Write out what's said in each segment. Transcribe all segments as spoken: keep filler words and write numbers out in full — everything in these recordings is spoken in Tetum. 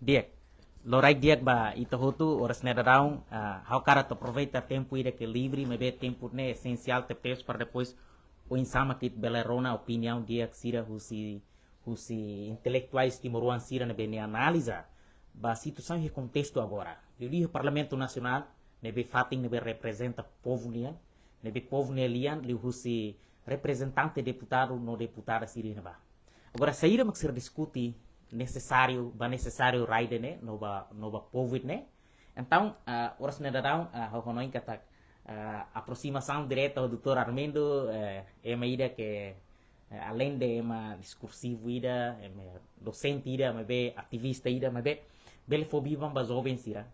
Di'ak. Loraik di'ak ba ita hotu, oras ne'e daudaun, ah, ha'u hakarak atu aproveita tempu ida ke livre, maibé tempu ne'e esensiál tebes para depois oinsá mak ita bele rona opiniaun di'ak sira husi, husi intelektuais timoroan sira ne'ebé nia analiza ba situasaun iha kontestu agora. Liuliu Parlamentu Nasionál, ne'ebé fatin ne'ebé reprezenta povu nian, ne'ebé povu nia lian, liuhusi reprezentante deputadu no deputada sira iha ne'ebá. Agora, saida mak sira diskute nesesáriu, ba nesesáriu rai ida-ne'e, no ba, no ba povu ida-ne'e. Entaun, ah, oras ne'e daudaun, ah, ha'u hanoin katak, ah, aprosimasaun direta ho doutór Armindo, eh, ema ida ke, eh, aleinde ema diskursivu ida, ema dosente ida, maibé ativista ida, maibé bele fó biban ba joven sira.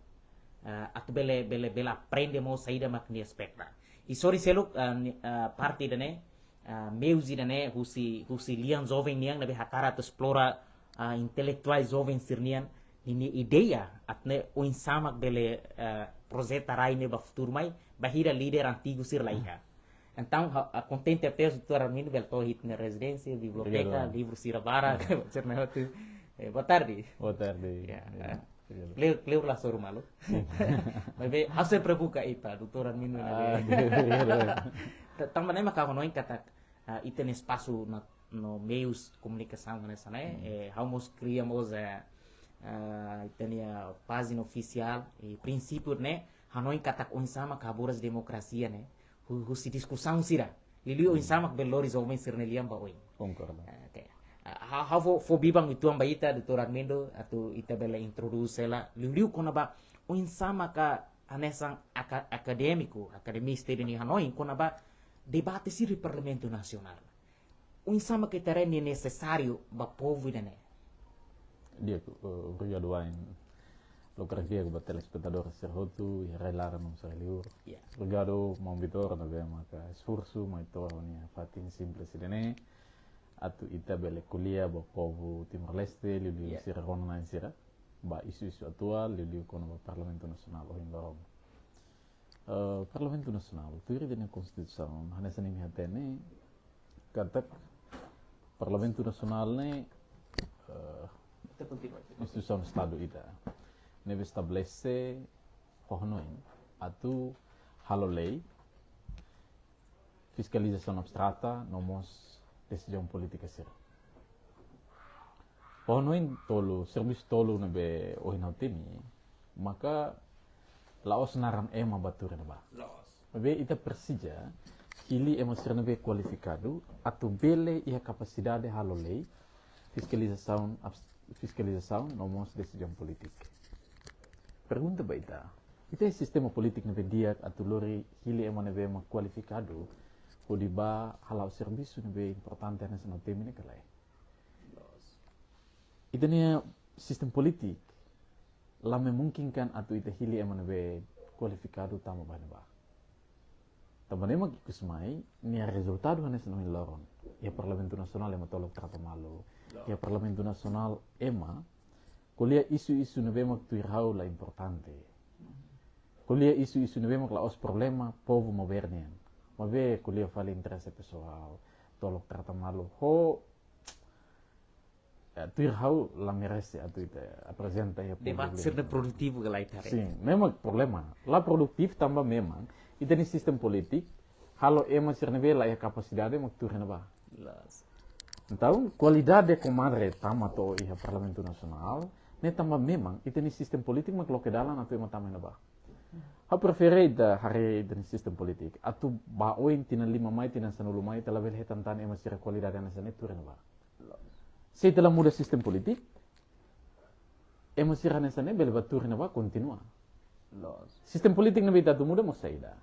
Ah, atu bele, bele, bele aprende mós saida mak nia espera. I sorin seluk, ah, ni-, ah, parte ida-ne'e, ah, meius ida-ne'e husi, husi lian joven nian ne'ebé hakarak atu esplora, ah, intelektuál joven sira-nian ninia ideia atu nune'e oinsá mak bele, ah, projeta rai ne'e ba futuru mai, bainhira líder antigu sira la iha. Entaun, ha'u, ah, kontente tebes doutór Armindo bele to'o iha ita-nia rezidénsia, biblioteka, Obrigadu. Livru sira barak, sira-ne'e hotu. Eh, boa tarde. Boa tarde. Ya, Ya. eh, Obrigadu. Kleur, kleur la soru malu. Sin. Maibé, ha'u sempre buka ita, doutór Armindo, Ah, ne'ebé. Obrigadu. Ta-, tanba ne'e mak ha'u hanoin katak, ah, ita-nia espasu no, no meius komunikasaun hanesan ne'e, Hmm. eh, ha'u mós kria mós, eh, ah, ita-nia pájina ofisiál, i prinsípiu ne'e, hanoin katak oinsá mak haburas demokrasia ne'e, hu-, husi diskusaun sira. Liuliu oinsá mak bele lori joven sira-nia lian ba oin. Konkorda. Ah, oke. Ah, ha'u, ha'u fó, fó biban uitoan ba ita, doutór Armindo, atu ita bele introdús hela. Liuliu kona-ba oinsá maka hanesan aka-, akadémiku, akademista ida-ne'e hanoin, kona-ba debate sira iha Parlamentu Nasionál. Oinsá mak ita haree nia nesesáriu ba povu ida-ne'e. Di'ak, eh, obrigadu wa'in. Loke di'ak ba telespetadór sira hotu, iha rai-laran no rai-liur. Ya. Obrigadu, maun Vitor, ne'ebé maka esforsu mai to'o ha'u-nia fatin simples ida-ne'e. Atu ita bele ko'alia ba povu Timor-Leste, liuliu Ya. sira rona-na'in sira. Ba isu-isu atuál, liuliu kona-ba Parlamentu Nasionál ohin loron. Eh, Parlamentu Nasionál, tuir ita-nia Konstituisaun, hanesan imi hatene, katak Parlamentu Nasionál ne'e, eh, Ita kontinua. instituisaun Estadu ida. Ne'ebé estabelese, ho hanoin, atu halo lei, fiskalizasaun abstrata, no mós desizaun polítika sira. Ho hanoin tolu, servisu tolu ne'ebé ohin ha'u temi, maka la'ós naran ema ba tuur iha ne'ebá. La'ós. Maibé ita presiza hili ema sira ne'ebé kualifikadu, atu bele iha kapasidade halo lei, fiskalizasaun, abs-, fiskalizasaun, no mós desizaun polítika. Pergunta ba ita, ita iha sistema polítiku ne'ebé di'ak atu lori hili ema ne'ebé mak kualifikadu, hodi bá hala'o servisu ne'ebé importante hanesan ha'u temi ne'e ka lae? Ita-nia sistema polítiku la memungkinkan atu ita hili ema ne'ebé kualifikadu tama ba ne'ebá. Tanba ne'e mak ikus mai, nia rezultadu hanesan ohin loron. Iha Parlamentu Nasionál ema tolok trata malu. Iha Parlamentu Nasionál ema ko'alia isu-isu ne'ebé mak tuir ha'u la importante. Ko'alia isu-isu ne'ebé mak la'ós problema povu maubere nian. Maibé ko'alia fali interese pesoál, tolok trata malu. Ho, eh, tuir ha'u la merese atu ita aprezenta iha públiku. Debate sira ne'e produtivu ka lae, ita haree? Sin, memang problema. La produtivu tanba memang ita-nia sistema polítiku halo ema sira ne'ebé la iha kapasidade mak tuur iha ne'ebá. Jelas. Entaun, kualidade komadre tama to'o iha Parlamentu Nasionál, ne'e tanba memang ita-nia sistema polítiku mak loke dalan atu ema tama iha ne'ebá. Ha'u prefere ita haree ita-nia sistema polítiku. Atu ba oin tinan lima mai, tinan sanulu mai, ita labele hetan tan ema sira kualidade hanesan ne'e tuur iha ne'ebá. Se ita la muda sistema polítiku, ema sira hanesan ne'e bele bá tuur iha ne'ebá kontinua. Loos. Sistema polítiku ne'ebé ita atu muda mak saida?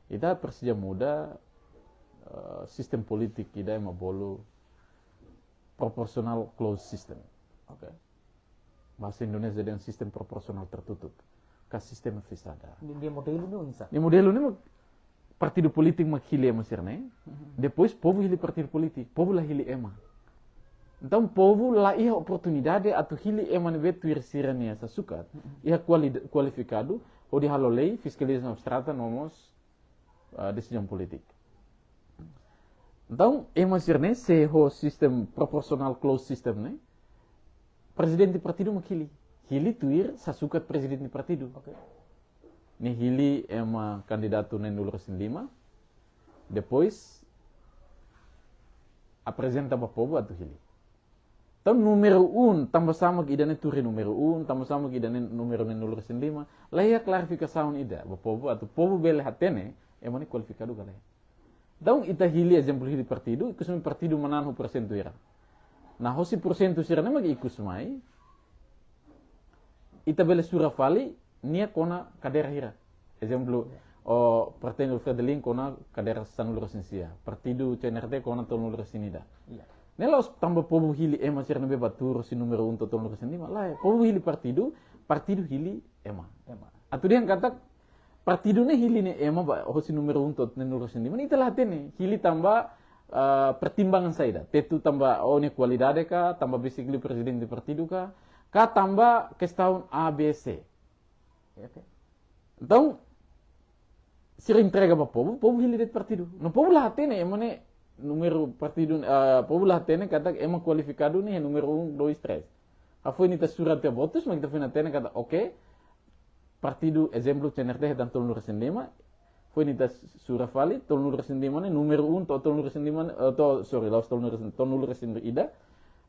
Ita presiza muda, eh, sistema polítiku ida ema bolu proportional closed system. Oke. Bahasa Indonesia dehan sistema proporsional tertutup. Ka sistema fezada. Nia, nia modelu ne'e oinsá? Nia modelu ne'e mak partidu polítiku mak hili ema sira-ne'e. Mhm. Depois povu hili partidu polítiku, povu la hili ema. Entaun povu la iha oportunidade atu hili ema ne'ebé tuir sira-nia sasukat. Mhm. Iha kualida-, kualifikadu, hodi halo lei, fiskalizasaun abstrata, no mós, ah, desizaun polítika. Entaun, ema sira-ne'e, se ho sistema proporsional closed system ne'e, prezidente partidu mak hili. hili tuir sasukat prezidente partidu. Oke. Nia hili ema kandidatu neen-nulu resin lima. Depois aprezenta ba povu atu hili. Entaun númeru um, tanba sá mak ida-ne'e tuir númeru um, tanba sá mak ida-ne'e númeru neen-nulu resin lima. La iha klarifikasaun ida ba povu atu povu bele hatene ema ne'e kualifikadu ka lae. Entaun ita hili, ezemplu, hili partidu, ikus mai partidu manán ho porsentu hira. Nah, hosi porsentu sira-ne'e mak ikus mai, ita bele sura fali nia kona kadeira hira. Ezemplu, o partidu Fretilin kona kadeira sanulu resin sia, partidu C N R T kona tolunulu resin ida. Iya. Ne'e la'ós tanba povu hili ema sira ne'ebé bá tuur hosi númeru um to'o tolunulu resin lima, lae, povu hili partidu, partidu hili ema. Ema. Atu dehan katak partidu ne'e hili nia ema ba hosi númeru um to'o neen-nulu resin lima, ita la hatene hili tanba, ah, pertimbangan saida. Tetu tanba, oh, nia kualidade ka, tanba besik liu prezidente partidu ka, ka tanba kestaun A, B, C. Oke. Entaun, sira entrega ba povu, povu hili de'it partidu. No povu la hatene ema ne'e númeru partidu, ah, povu la hatene katak ema kualifikadu ne'e númeru um, dois, três. Hafoin ita sura tiha votus, mak ita foin hatene katak, oke, partidu, ezemplu, C N R T hetan tolunulu resin lima, foin ita sura fali, tolunulu resin lima ne'e, númeru um to'o tolunulu resin lima ne'e, eh, to'o, sorry, la'ós tolunulu resin, tolunulu resin ida,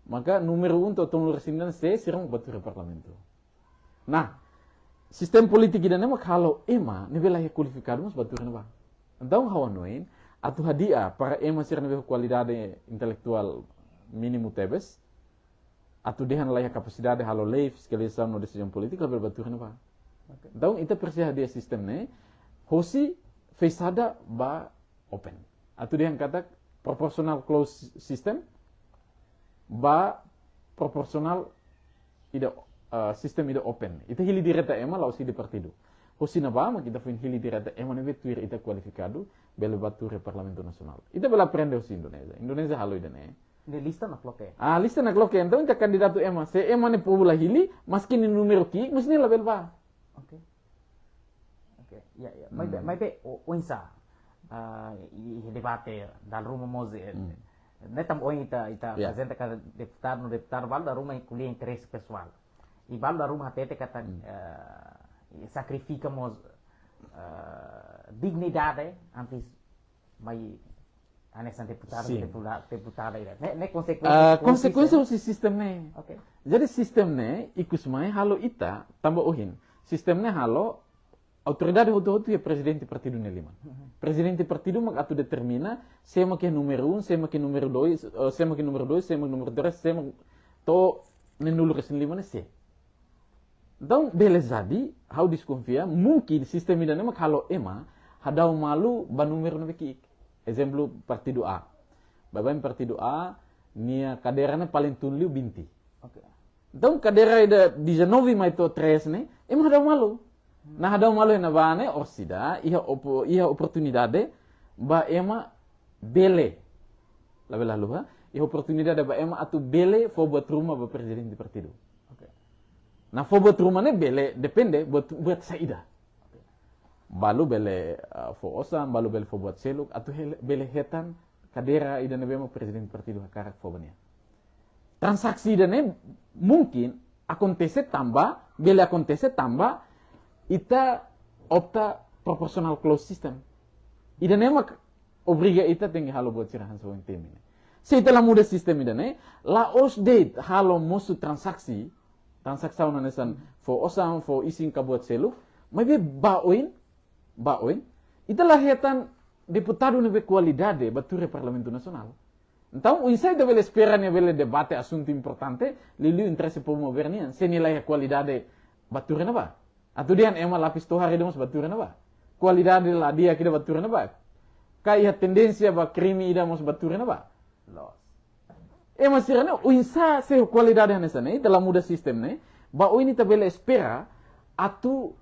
maka númeru um to'o tolunulu resin ida ne'e sé, sira mak bá tuur iha parlamentu. Nah, sistema polítika ida-ne'e mak halo ema ne'ebé la iha kualifikadu mós bá tuur iha ne'ebá. Entaun ha'u hanoin, atu hadi'a para ema sira ne'ebé ho kualidade intelektuál mínimu tebes, atu dehan la iha kapasidade halo lei, fiskalizasaun no desizaun polítika, labele bá tuur iha ne'ebá. Oke. Entaun, ita presiza hadi'a sistema ne'e hosi fechada ba open. Atu dehan katak proportional closed system ba proporsionál ida, eh, sistema ida open. Ita hili direta ema, la'ós hili partidu. Hosi ne'ebá mak ita foin hili direta ema ne'ebé tuir ita kualifikadu, bele bá tuur iha Parlamentu Nasionál. Ita bele aprende hosi Indonézia. Indonézia halo ida-ne'e. Ne'e lista nakloke. Ah, lista nakloke. Entaun ita kandidatu ema. Se ema ne'e povu la hili, maski nia númeru ki'ik, mas nia labele bá. Oke. Oke, ya, ya. Maibé, hmm, maibé o, oinsá, ah, i, i debate dala ruma mós, eh, hmm, ne'e tanba ohin ita, ita, ya, aprezenta katak deputadu, no deputadu balu dala ruma ko'alia interese pesoál. I balu dala ruma hatete katak, hmm, eh, i sakrifika mós, eh, dignidade antes mai hanesan deputadu, sin, deputa-, deputada ida. Ne'e, ne'e konsekuénsia, ah, konsekuénsia husi sistema ne'e. Oke. Jadi sistema ne'e ikus mai halo ita tanba ohin. Sistema ne'e halo autoridade hotu-hotu iha prezidente partidu nia liman. Mhm. Prezidente partidu mak atu determina sé mak iha númeru um, sé mak iha númeru dois, eh, sé mak iha númeru dois, sé mak númeru três, sé mak to'o neen-nulu resin lima ne'e sé. Entaun, bele jadi, ha'u deskonfia, mungkin sistema ida-ne'e mak halo ema hadau malu ba númeru ne'ebé ki'ik. Ezemplu, partidu A. Baibain partidu A, nia kadeira ne'e paling tun liu vinte. Oke. Entaun, kadeira ida dezanove mai to'o três ne'e, ema hadau malu. Nah, hadau malu iha ne'ebá ne'e, orsida, iha opo-, iha oportunidade ba ema bele. Labele haluha, iha oportunidade ba ema atu bele fó buat ruma ba prezidente partidu. Oke. Nah, fó buat ruma ne'e bele depende buat, buat saida. Oke. Balu bele, ah, fó osan, balu bele fó buat seluk, atu hele-, bele hetan kadeira ida ne'ebé mak prezidente partidu hakarak fó ba nia. Transaksi ida-ne'e mungkin akontese tanba, bele akontese tanba ita opta proportional closed system. Ida-ne'e mak obriga ita tenke halo buat sira hanesan ohin temi ne'e. Se ita la muda sistema ida-ne'e, la'ós de'it halo mosu transaksi, transasaun hanesan fó osan, fó isin ka buat seluk, maibé ba oin, ba oin, ita la hetan deputadu ne'ebé kualidade bá tuur iha Parlamentu Nasionál. Entaun, oinsá ita bele espera nia bele debate asuntu importante, liuliu interese povu maubere nian, se nia la iha kualidade bá tuur iha ne'ebá. Atu dehan ema lapis tohar ida mós bá tuur iha ne'ebá. Kualidade la di'ak ida bá tuur iha ne'ebá. Ka iha tendénsia ba krime ida mós bá tuur iha ne'ebá. Loos. Ema sira-ne'e, oinsá se kualidade hanesan ne'e, ita la muda sistema ne'e, ba oin ita bele espera atu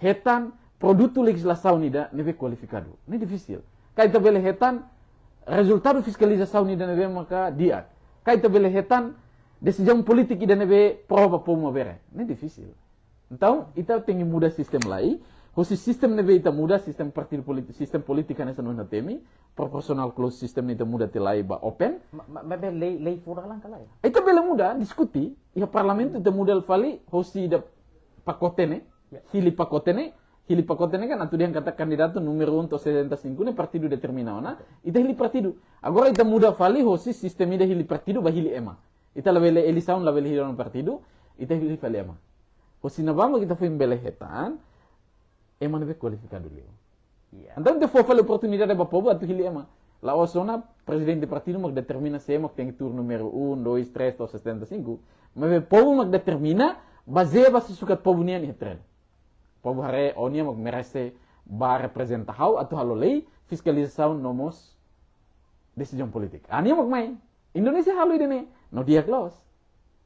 hetan produtu lejizlasaun ida ne'ebé kualifikadu. Ne'e difisil. Ka ita bele hetan rezultadu fiskalizasaun ida ne'ebé maka di'ak. Ka ita bele hetan desizaun polítika ida ne'ebé pro ba povu maubere. Ne'e difisil. Entaun, ita tenke muda sistema lai, Husi sistema ne'ebé ita muda, sistema partidu polítiku, sistema polítika hanesan ohin ha'u temi, proportional closed system ne'e ita muda tiha lai ba open. Ma, ma, maibé lei, lei fó dalan ka lae? Ita bele muda, diskute. Iha parlamentu ita muda fali, husi ida pakote ne'e, Ya. hili pakote ne'e, hili pakote ne'e kan atu dehan katak kandidatu númeru um to'o setenta e cinco ne'e partidu determina ona, ita hili partidu. Agora ita muda fali, husi sistema ida hili partidu, ba hili ema. Ita labele eleisaun, labele hili ona partidu, ita hili fali ema. Husi ne'ebá mak ita foin bele hetan, ema ne'ebé kualifikadu liu. Ya. Entaun ita fó fali oportunidade ba povu atu hili ema. La'ós ona prezidente partidu mak determina sé mak tenke tuur númeru um, dois, três to'o setenta e cinco. Maibé povu mak determina, bazeia ba sasukat povu nian iha terrenu. Povu haree, ó-nia mak merese ba reprezenta ha'u atu halo lei, fiskalizasaun no mós desizaun polítika. Ó-nia mak mai. Indonézia halo ida-ne'e, no di'ak loos.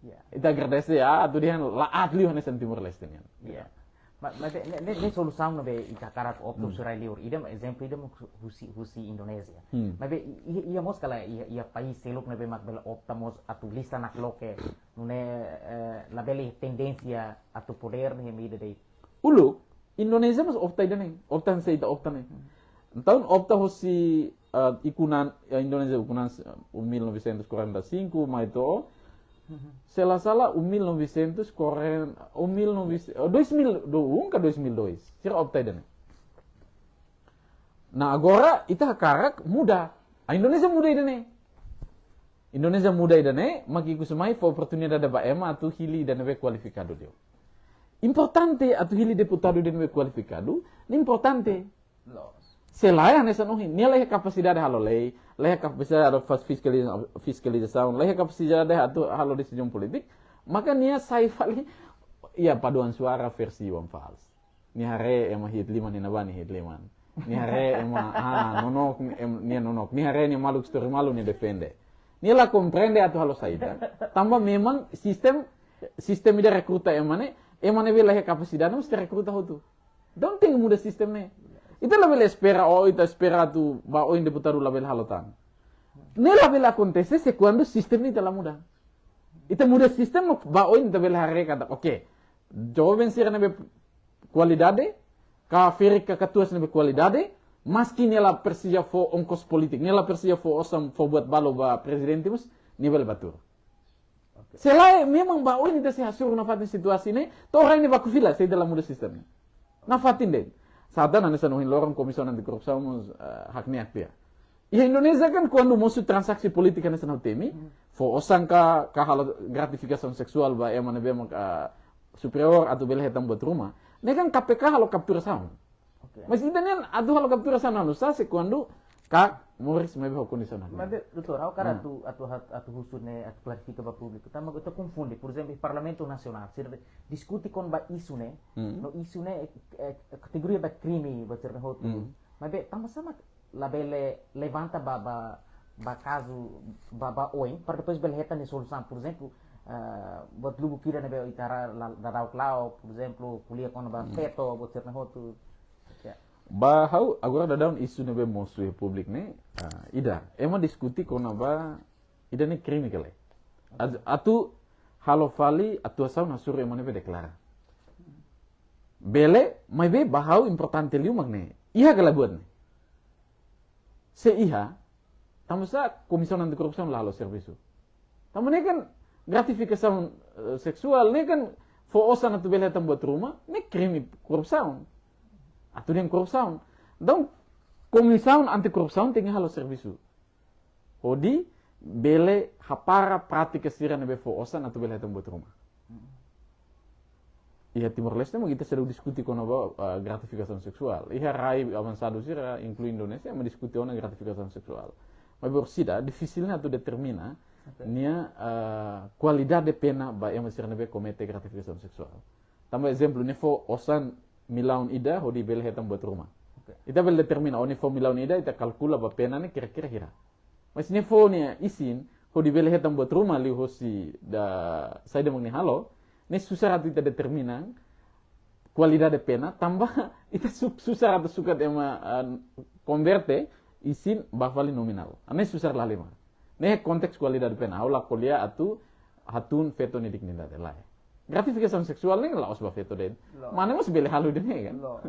Ya. Ita agradese, ah, atu dehan la'o aat liu hanesan Timor-Leste nian. Ya. Ma, ma ne'e, ne'e, ne'e solusaun ne'ebé ita hakarak opta Hmm. husi rai-liur. Ida mak ezemplu ida mak husi, husi Indonézia. Hmm. Maibé i, i, iha mós ka lae, iha, iha país seluk ne'ebé mak bele opta mós atu lista nakloke, nune'e, eh, labele tendénsia atu podér ne'e mak ida de'it. Uluk, Indonézia mós opta ida-ne'e, opta hanesan ita opta ne'e. Hmm. Entaun opta husi, eh, ukun-an, eh, Indonézia ukun-an, eh, mil novecentos e quarenta e cinco, mai to'o, Mhm. se la sala, um mil novecentos e quarenta, um mil novecentos, oh, dois mil e um ka dois mil e dois, sira opta ida-ne'e. Nah, agora ita hakarak muda. Ah, Indonézia muda ida-ne'e. Indonézia muda ida-ne'e, mak ikus mai fó oportunidade ba ema atu hili ida ne'ebé kualifikadu liu. Importante atu hili deputadu ida ne'ebé kualifikadu, ne'e importante. Loos. Se lae hanesan ohin, nia la iha kapasidade halo lei, la iha kapasidade halo fas fiskaliza-, fiskalizasaun, la iha kapasidade atu halo desizaun polítika, maka nia sai fali, iha paduan suara versi Iwan Fals. Nia haree ema hi'it liman, nia ne'ebá nia hi'it liman. Nia haree ema, ah, nonook, em, nia nonook. Nia haree nia maluk sitoria malu, nia defende. Nia la komprende atu halo saida. Tanba memang sistema, sistema ida rekruta ema ne'e, ema ne'ebé la iha kapasidade mós ita rekruta hotu. Entaun tenke muda sistema ne'e. Ita labele espera, oh, ita espera atu ba oin deputadu labele halo tan. Ne'e labele akontese se kuandu sistema ne'e ita la muda. Ita muda sistema, ba oin ita bele haree katak, oke, joven sira ne'ebé kualidade, ka ferik ka katuas ne'ebé kualidade, maski nia la presiza fó ongkos polítika, nia la presiza fó osan fó buat balu ba prezidente mós, nia bele bá tuur. Oke. Se lae memang ba oin ita sei hasoru nafatin situasaun ne'e, to'o rai ne'e baku fila, se ita la muda sistema ne'e. Nafatin de'it. Sá tan hanesan ohin loron Komisaun Anti Korrupsaun mós, eh, hakneak tiha. Iha Indonézia kan kuandu mosu transaksi polítika hanesan ha'u temi, Hmm. fó osan ka, ka halo gratifikasaun seksuál ba ema ne'ebé mak, ah, superiór atu bele hetan buat ruma. Ne'e kan K P K halo kapturasaun. Oke. Mas ida-ne'e atu halo kapturasaun anu sá se kuandu ka moris maibé ho kondisaun hakneak. Maibé, doutór, ha'u hakarak Hmm. atu, atu hat-, atu husu ne'e, atu klarifika ba públiku. Tanba ita konfunde, por ezemplu, Parlamentu Nasionál, sira diskute kona-ba isu ne'e, Hmm. no isu ne'e, eh, eh, kategoria ba krime, ba sira hotu. Hmm. Maibé, tanba sá mak labele levanta ba, ba, ba kazu, ba, ba oin, para depois bele hetan nia solusaun. Por ezemplu, eh, buat lubuk ida ne'ebé ita haree la, dadauk la'o, por ezemplu, ko'alia kona-ba Hmm. feto, buat sira-ne'e hotu. Ya. Ba ha'u, agora daudaun isu ne'ebé mosu iha públiku ne'e, ah, ida. Ema diskute kona-ba, ida-ne'e krime ka lae. At-, atu halo fali atuasaun hasoru ema ne'ebé deklara. Bele, maibé ba ha'u importante liu mak ne'e. Iha ka lae buat ne'e. Se iha, tanba sá Komisaun Anti Korrupsaun la halo servisu. Tanba ne'e kan gratifikasaun, eh, seksuál, ne'e kan fó osan atu bele hetan buat ruma, ne'e krime korrupsaun. Atu dehan korrupsaun. Entaun, Komisaun Anti Korrupsaun tenke halo servisu. Hodi bele hapara prátika sira ne'ebé fó osan atu bele hetan buat ruma. Iha Timor-Leste mak ita seidauk diskute kona-ba, ah, gratifikasaun seksuál. Iha rai avansadu sira, inklui Indonézia, ema diskute ona gratifikasaun seksuál. Maibé orsida, difisil ona atu determina Oke. nia, ah, kualidade pena ba ema sira ne'ebé komete gratifikasaun seksuál. Tanba ezemplu, nia fó osan millaun ida hodi bele hetan buat ruma. Oke. Ita bele determina, oh, nia fó millaun ida, ita kalkula ba pena ne'e kira-kira hira. Mas nia fó nia isin, hodi bele hetan buat ruma liuhosi ida, saida mak nia halo, ne'e susar atu ita determina kualidade pena, tanba ita su-, susar atu sukat ema, ah, konverte isin ba fali nominál. Ne'e susar lahalimar. Ne'e konteks kualidade pena. Ha'u la ko'alia atu hatún feto nia dignidade, lae. Gratifikasaun seksuál ne'e la'ós ba feto de'it. Loos. Mane mós bele halo ida-ne'e kan. Loos.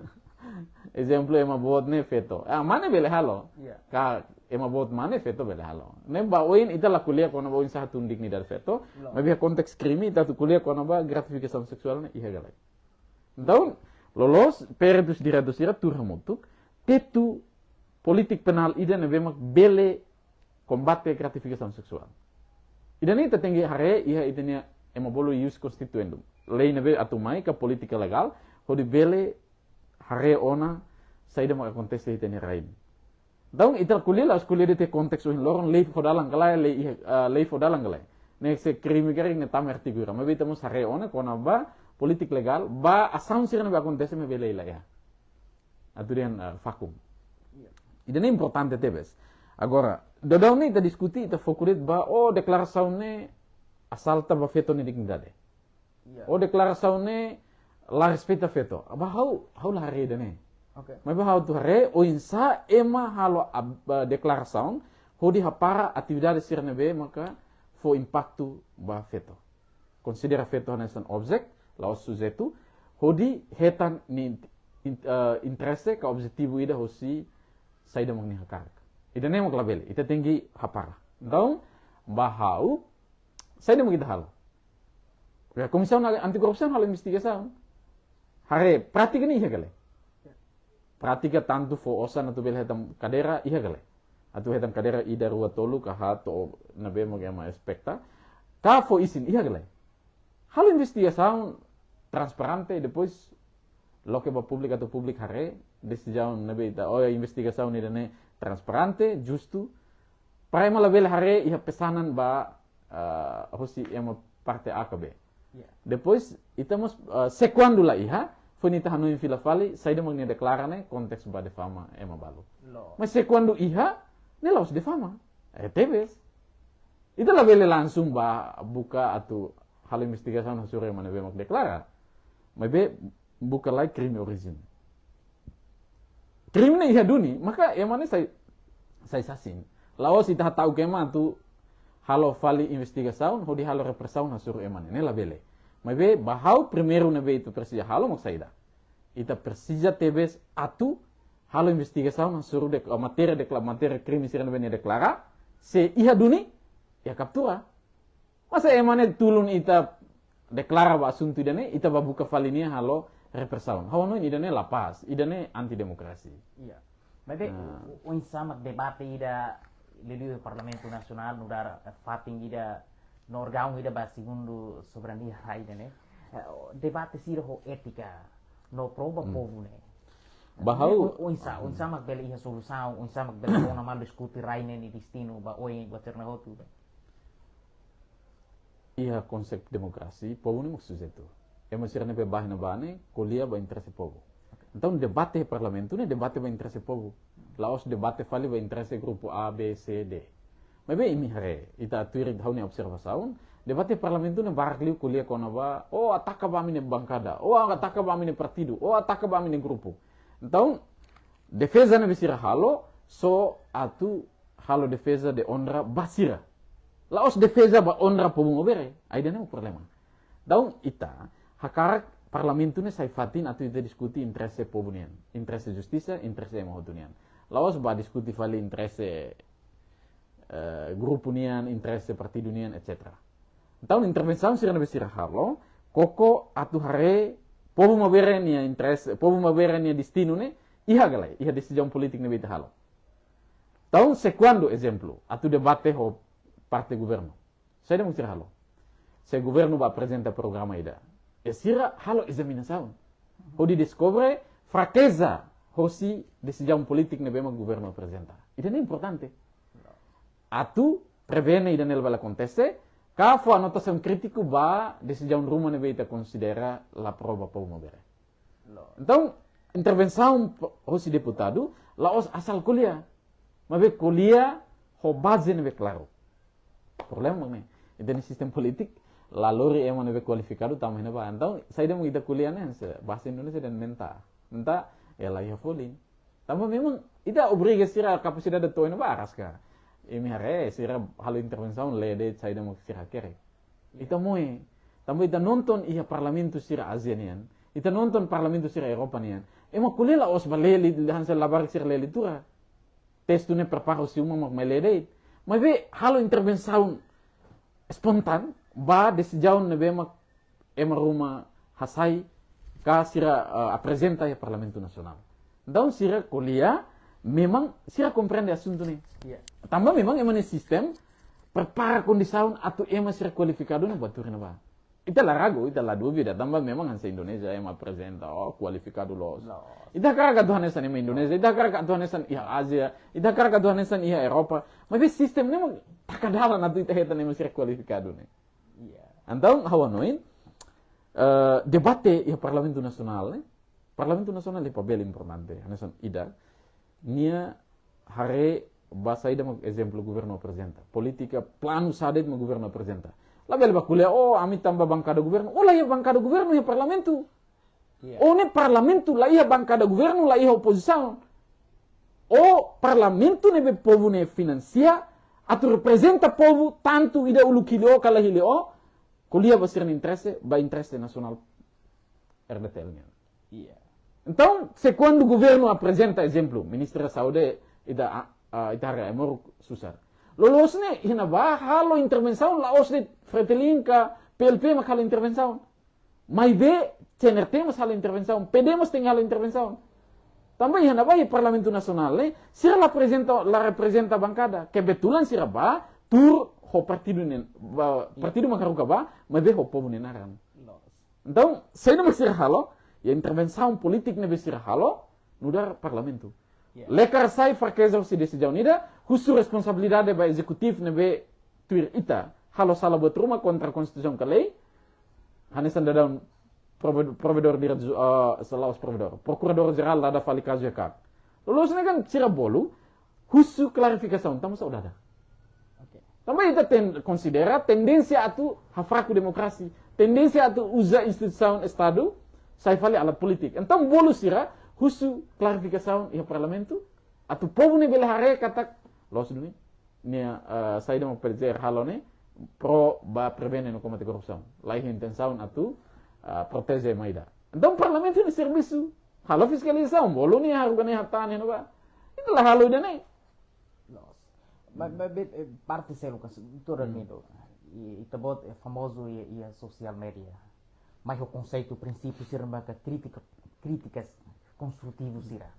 Ezemplu, ema boot ne'e feto. Ah, mane bele halo. Ya. Ka ema boot mane feto bele halo. Ne'e ba oin ita la ko'alia kona-ba oinsá hatún dignidade feto. Lo. Maibé konteks krime ita atu ko'alia kona-ba gratifikasaun seksuál ne'e iha ka lae. Entaun, loloos, peritus direitu sira tuur hamutuk, tetu polítika penál ida ne'ebé mak bele kombate gratifikasaun seksuál. Ida-ne'e ita tenke haree iha ita-nia ema bolu ius constituendum. Lei ne'ebé atu mai ka polítika legál, hodi bele haree ona saida mak akontese iha ita-nia rain. Entaun, ita ko'alia la'ós ko'alia de'it konteks ohin loron, lei fó dalan ka lae, lei iha, ah, lei fó dalan ka lae. Ne'e se krime karik ne'e tama artigu hira. Maibé ita mós haree ona kona-ba polítika legál, ba asaun sira ne'ebé akontese maibé lei la iha. Atu dehan, ah, vakum. Ida-ne'e importante tebes. Agora, daudaun ne'e ita diskute, ita foku de'it ba, oh, deklarasaun ne'e asalta ba feto nia dignidade. Ya. Oh, deklarasaun ne'e la respeita feto. Ba ha'u, ha'u la haree ida-ne'e. Oke. Maibé ha'u atu haree oinsá ema halo ab-, ah, deklarasaun hodi hapara atividade sira ne'ebé maka fó impaktu ba feto. Konsidera feto hanesan objetu, la'ós sujeitu, hodi hetan nia in-, in-, ah, interese ka objetivu ida hosi saida mak nia hakarak. Ida-ne'e mak labele, ita tenke hapara. Entaun, ba ha'u, saida mak ita halo? Ya, Komisaun Anti Korrupsaun halo investigasaun. Haree, prátika ne'e iha ka lae? Prátika tantu fó osan atu bele hetan kadeira iha ka lae? Atu hetan kadeira ida, rua, tolu ka haat, ne'ebé mak ema espekta. Ka fó isin iha ka lae? Halo investigasaun transparente, depois loke ba públiku atu públiku haree desizaun ne'ebé ita, oh, investigasaun ida-ne'e transparente, justu. Para ema labele haree iha pesanan ba, ah, hosi ema parte A ka B. Ya. Depois, ita mós, ah, se kuandu la iha, foin ita hanoin fila fali, saida mak nia deklara ne'e konteks ba difama ema balu. Lo. Mas se kuandu iha, ne'e la'ós difama. Eh, tebes. Ita labele langsung ba buka atu halo investigasaun hasoru ema ne'ebé mak deklara. Maibé buka lai krime orijin. Krime ne'e iha duni, maka ema ne'e sai, sai sasin. La'ós ita hata'uk ema atu halo fali investigasaun, hodi halo represaun hasoru ema ne'e, ne'e labele. Maibé ba ha'u primeiru ne'ebé ita presiza halo mak saida. Ita presiza tebes atu halo investigasaun hasoru dek-, matéria dekla-, matéria krime sira ne'ebé nia deklara, se iha duni, ya kaptura. Masa ema ne'e tulun ita deklara ba asuntu ida-ne'e, ita ba buka fali nia halo represaun. Ha'u hanoin ida-ne'e la pás, ida-ne'e anti demokrasi. Iya. Maibé Ah. o-, oinsá mak debate ida liuliu Parlamentu Nasionál nu'udar, eh, fatin ida no órgaun ida ba segundu soberania rai ida-ne'e. Eh, o-, debate sira ho étika no pro ba Hmm. povu ne'e. Ba ha'u O-, oinsá, oinsá mak bele iha solusaun, oinsá mak bele rona malu diskute rai ne'e nia destinu ba oin ba terna hotu. Iha konsep demokrasi, povu ne'e mak sujeitu. Ema sira ne'ebé bá iha ne'ebá ne'e ko'alia ba interese povu. Entaun debate iha parlamentu ne'e debate ba interese povu. La'ós debate fali ba interese grupu A, B, C, D. Maibé imi haree, ita tuir ha'u-nia observasaun, debate iha parlamentu ne'e barak liu ko'alia kona-ba, oh, ataka ba ami-nia bankada, oh, ataka ba ami-nia partidu, oh, ataka ba ami-nia grupu. Entaun defeza ne'ebé sira halo, só atu halo defeza de onra ba sira. La'ós defeza ba onra povu maubere. Ai, ida-ne'e mak problema. Entaun ita hakarak parlamentu ne'e sai fatin atu ita diskute interese povu nian, interese justisa, interese ema hotu nian. La'ós ba diskute fali interese, eh, grupu nian, interese partidu nian, et cetera. Entaun intervensaun sira ne'ebé sira halo, koko atu haree povu maubere nia interese, povu maubere nia destinu ne'e iha ka lae, iha desizaun polítika ne'ebé ita halo. Entaun se kuandu, ezemplu, atu debate ho parte governu, saida mak sira halo? Se governu ba aprezenta programa ida, e sira halo ezaminasaun hodi deskobre frakeza hosi desizaun polítika ne'ebé mak governu aprezenta. Ida-ne'e importante. Atu prevene ida-ne'e labele akontese, ka fó anotasaun krítiku ba desizaun ruma ne'ebé ita konsidera la pro ba povu maubere. Lo. Entaun intervensaun po-, hosi deputadu la'ós asal ko'alia. Maibé ko'alia ho baze ne'ebé klaru. Problema ne'e, ita-nia sistema polítika la lori ema ne'ebé kualifikadu tama iha ne'ebá. Entaun saida mak ita ko'alia ne'e, se bahasa Indonesia dehan mentah. Mentah, ela iha folin. Tanba memang ita obriga sira kapasidade to'o iha ne'ebá aras ka. Imi haree, sira halo intervensaun lee de'it saida mak sira hakerek. Ita moe. Tanba ita nonton iha parlamentu sira Ázia nian, ita nonton parlamentu sira Europa nian, Ema ko'alia la'ós ba lee, hanesan labarik sira lee leitura. Testu ne'e prepara husi uma mak mai lee de'it. Maibé halo intervensaun espontánea ba desizaun ne'ebé mak ema ruma hasai ka sira, eh, aprezenta iha Parlamentu Nasionál. Entaun sira ko'alia, memang sira komprende asuntu ne'e. Iya. Tanba memang ema nia sistema prepara kondisaun atu ema sira kualifikadu ne'e buat tuur iha ne'ebá. Ita la ragu, ita la dúvida, tanba memang hanesan Indonézia ema aprezenta, oh, kualifikadu loos. Loos. Ita hakarak atu hanesan ema Indonézia, ita hakarak atu hanesan iha Ázia, ita hakarak atu hanesan iha Europa. Maibé sistema ne'e mak taka dalan atu ita hetan ema sira kualifikadu ne'e. Iya. Entaun, ha'u hanoin, eh, debate iha Parlamentu Nasionál ne'e. Parlamentu Nasionál iha papél importante, hanesan ida. Nia haree ba saida mak ezemplu governu aprezenta. Polítika, planu saida mak governu aprezenta. Labele ba ko'alia, oh, ami tanba bankada governu. Oh, la iha bankada governu iha Parlamentu. Iya. Oh, ne'e Parlamentu la iha bankada governu, la iha opozisaun. Oh, Parlamentu ne'ebé povu ne'e finansia, atu reprezenta povu, tantu ida uluk hili ó ka la hili ó, ko'alia ba sira-nia interese, ba interese nasionál R D T L nian. Iya. Entaun, se kuandu governu aprezenta ezemplu, Ministra Saúde, ita, ah, ah, ita haree ai-moruk susar. Loloos ne'e, iha ne'ebá halo intervensaun, la'ós de'it Fretilin ka P L P mak halo intervensaun. Maibé, C N R T mós halo intervensaun, P D mós tenke halo intervensaun. Tanba iha ne'ebá iha Parlamentu Nasionál ne'e, sira la aprezenta, la reprezenta bankada. Kebetulan sira bá, tuur ho partidu ne'e, ba, iya, partidu mak haruka bá, maibé ho povu nia naran. Loos. Entaun, saida mak sira halo, iha intervensaun polítika ne'ebé sira halo, nu'udar Parlamentu. Ya. Lekar sai frakeza husi desizaun ida, husu responsabilidade ba ezekutivu ne'ebé tuir ita halo sala buat ruma kontra konstituisaun ka lei, hanesan daudaun prove-, provedór direitu, eh, la'ós provedór, prokuradór jerál dada fali kazu iha KAK. Loloos ne'e kan sira bolu, husu klarifikasaun, tanba sá dada. Oke. Tanba ita ten-, konsidera tendénsia atu hafraku demokrasia, tendénsia atu uza instituisaun Estadu sai fali alat polítika. Entaun bolu sira husu klarifikasaun iha Parlamentu, atu povu ne'e bele haree katak loos duni. Nia, eh, saida mak P D G R halo ne'e pro ba prevene no kombate korrupsaun. La iha intensaun atu, eh, proteje ema ida. Entaun Parlamentu nia servisu halo fiskalizasaun, bolu nia haruka nia hatán iha ne'ebá. Ita la halo ida-ne'e. Loos. Ba, ba, be, eh, parte seluk ka, doutór Armindo. I, ita-boot, eh, famozu iha, iha social media. Mai ho konseitu, prinsípiu sira maka krítika, krítikas konstrutivu sira.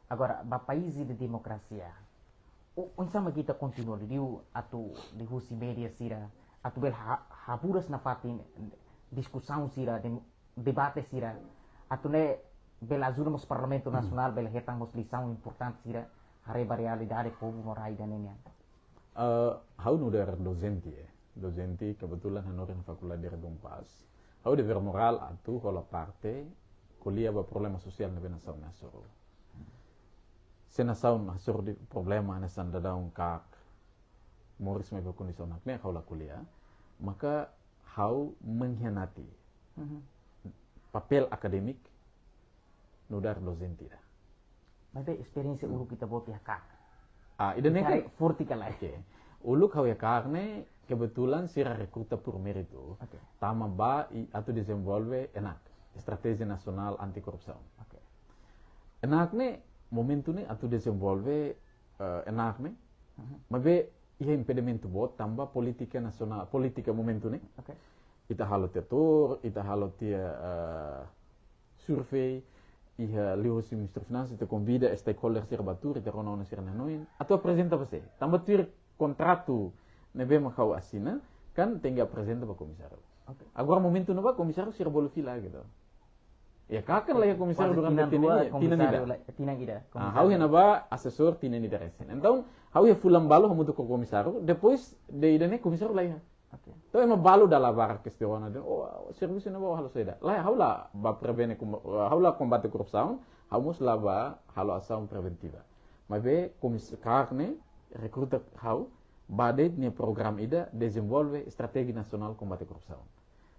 Agora, ba país de demokrasia, o, oinsá mak ita kontinua liuliu atu liuhusi média sira, atu bele ha-, haburas nafatin diskusaun sira, dem-, debate sira, atu ne'e bele ajuda mós Parlamentu Nasionál, bele hetan mós lisaun importante sira, haree ba realidade povu no rai ida-ne'e nian. Eh, ha'u nu'udar dozente, eh. Dozente kebetulan hanorin Fakuldade Direitu Umpas. Ha'u devér morál atu hola parte, ko'alia ba problema sosiál ne'ebé nasaun ne'e hasoru. Se nasaun hasoru de'it problema hanesan daudaun KAK, moris mai ba kondisaun ne'e, ha'u la ko'alia, maka ha'u mengkhianati papél akadémiku nu'udar dozente ida. Maibé esperiénsia uluk ita-boot iha KAK. Ah, ida-ne'e kan forte ka lae. Oke. Uluk ha'u iha KAK ne'e kebetulan sira rekruta por méritu. Oke. Tama ba i atu dezenvolve ENAK, Estratéjia Nasionál Anti Korrupsaun. Oke. ENAK ne'e momentu ne'e atu dezenvolve, eh, ENAK ne'e. Maibé iha impedimentu boot tanba polítika nasionál, polítika momentu ne'e. Oke. Ita halo tiha tour, ita halo tiha, eh, survei, iha liuhusi Ministériu Finansas, ita konvida stakeholder sira ba tuur, ita rona ona sira-nia hanoin, atu aprezenta ba sé. Tanba tuir kontratu ne'ebé mak ha'u asina, kan tenke aprezenta ba komisáriu. Oke. Agora momentu ne'ebá komisáriu sira bolu fila gitu. Ya, KAK kan la iha komisáriu durante tinan ida. Tinan ida. Ah, ha'u iha ne'ebá asesór tinan ida resin. Entaun, ha'u iha fulan balu hamutuk ho komisáriu, depois de ida-ne'e komisáriu la iha. Oke. Entaun ema balu dala barak kestiona dehan, oh, servisu ne'ebá halo saida. Lae, ha'u la ba prevene kom-, ha'u la kombate korrupsaun, ha'u mós la ba halo asaun preventiva. Maibé komis-, KAK ne'e rekruta ha'u ba de'it nia programa ida dezenvolve estratéjia nasionál kombate korrupsaun.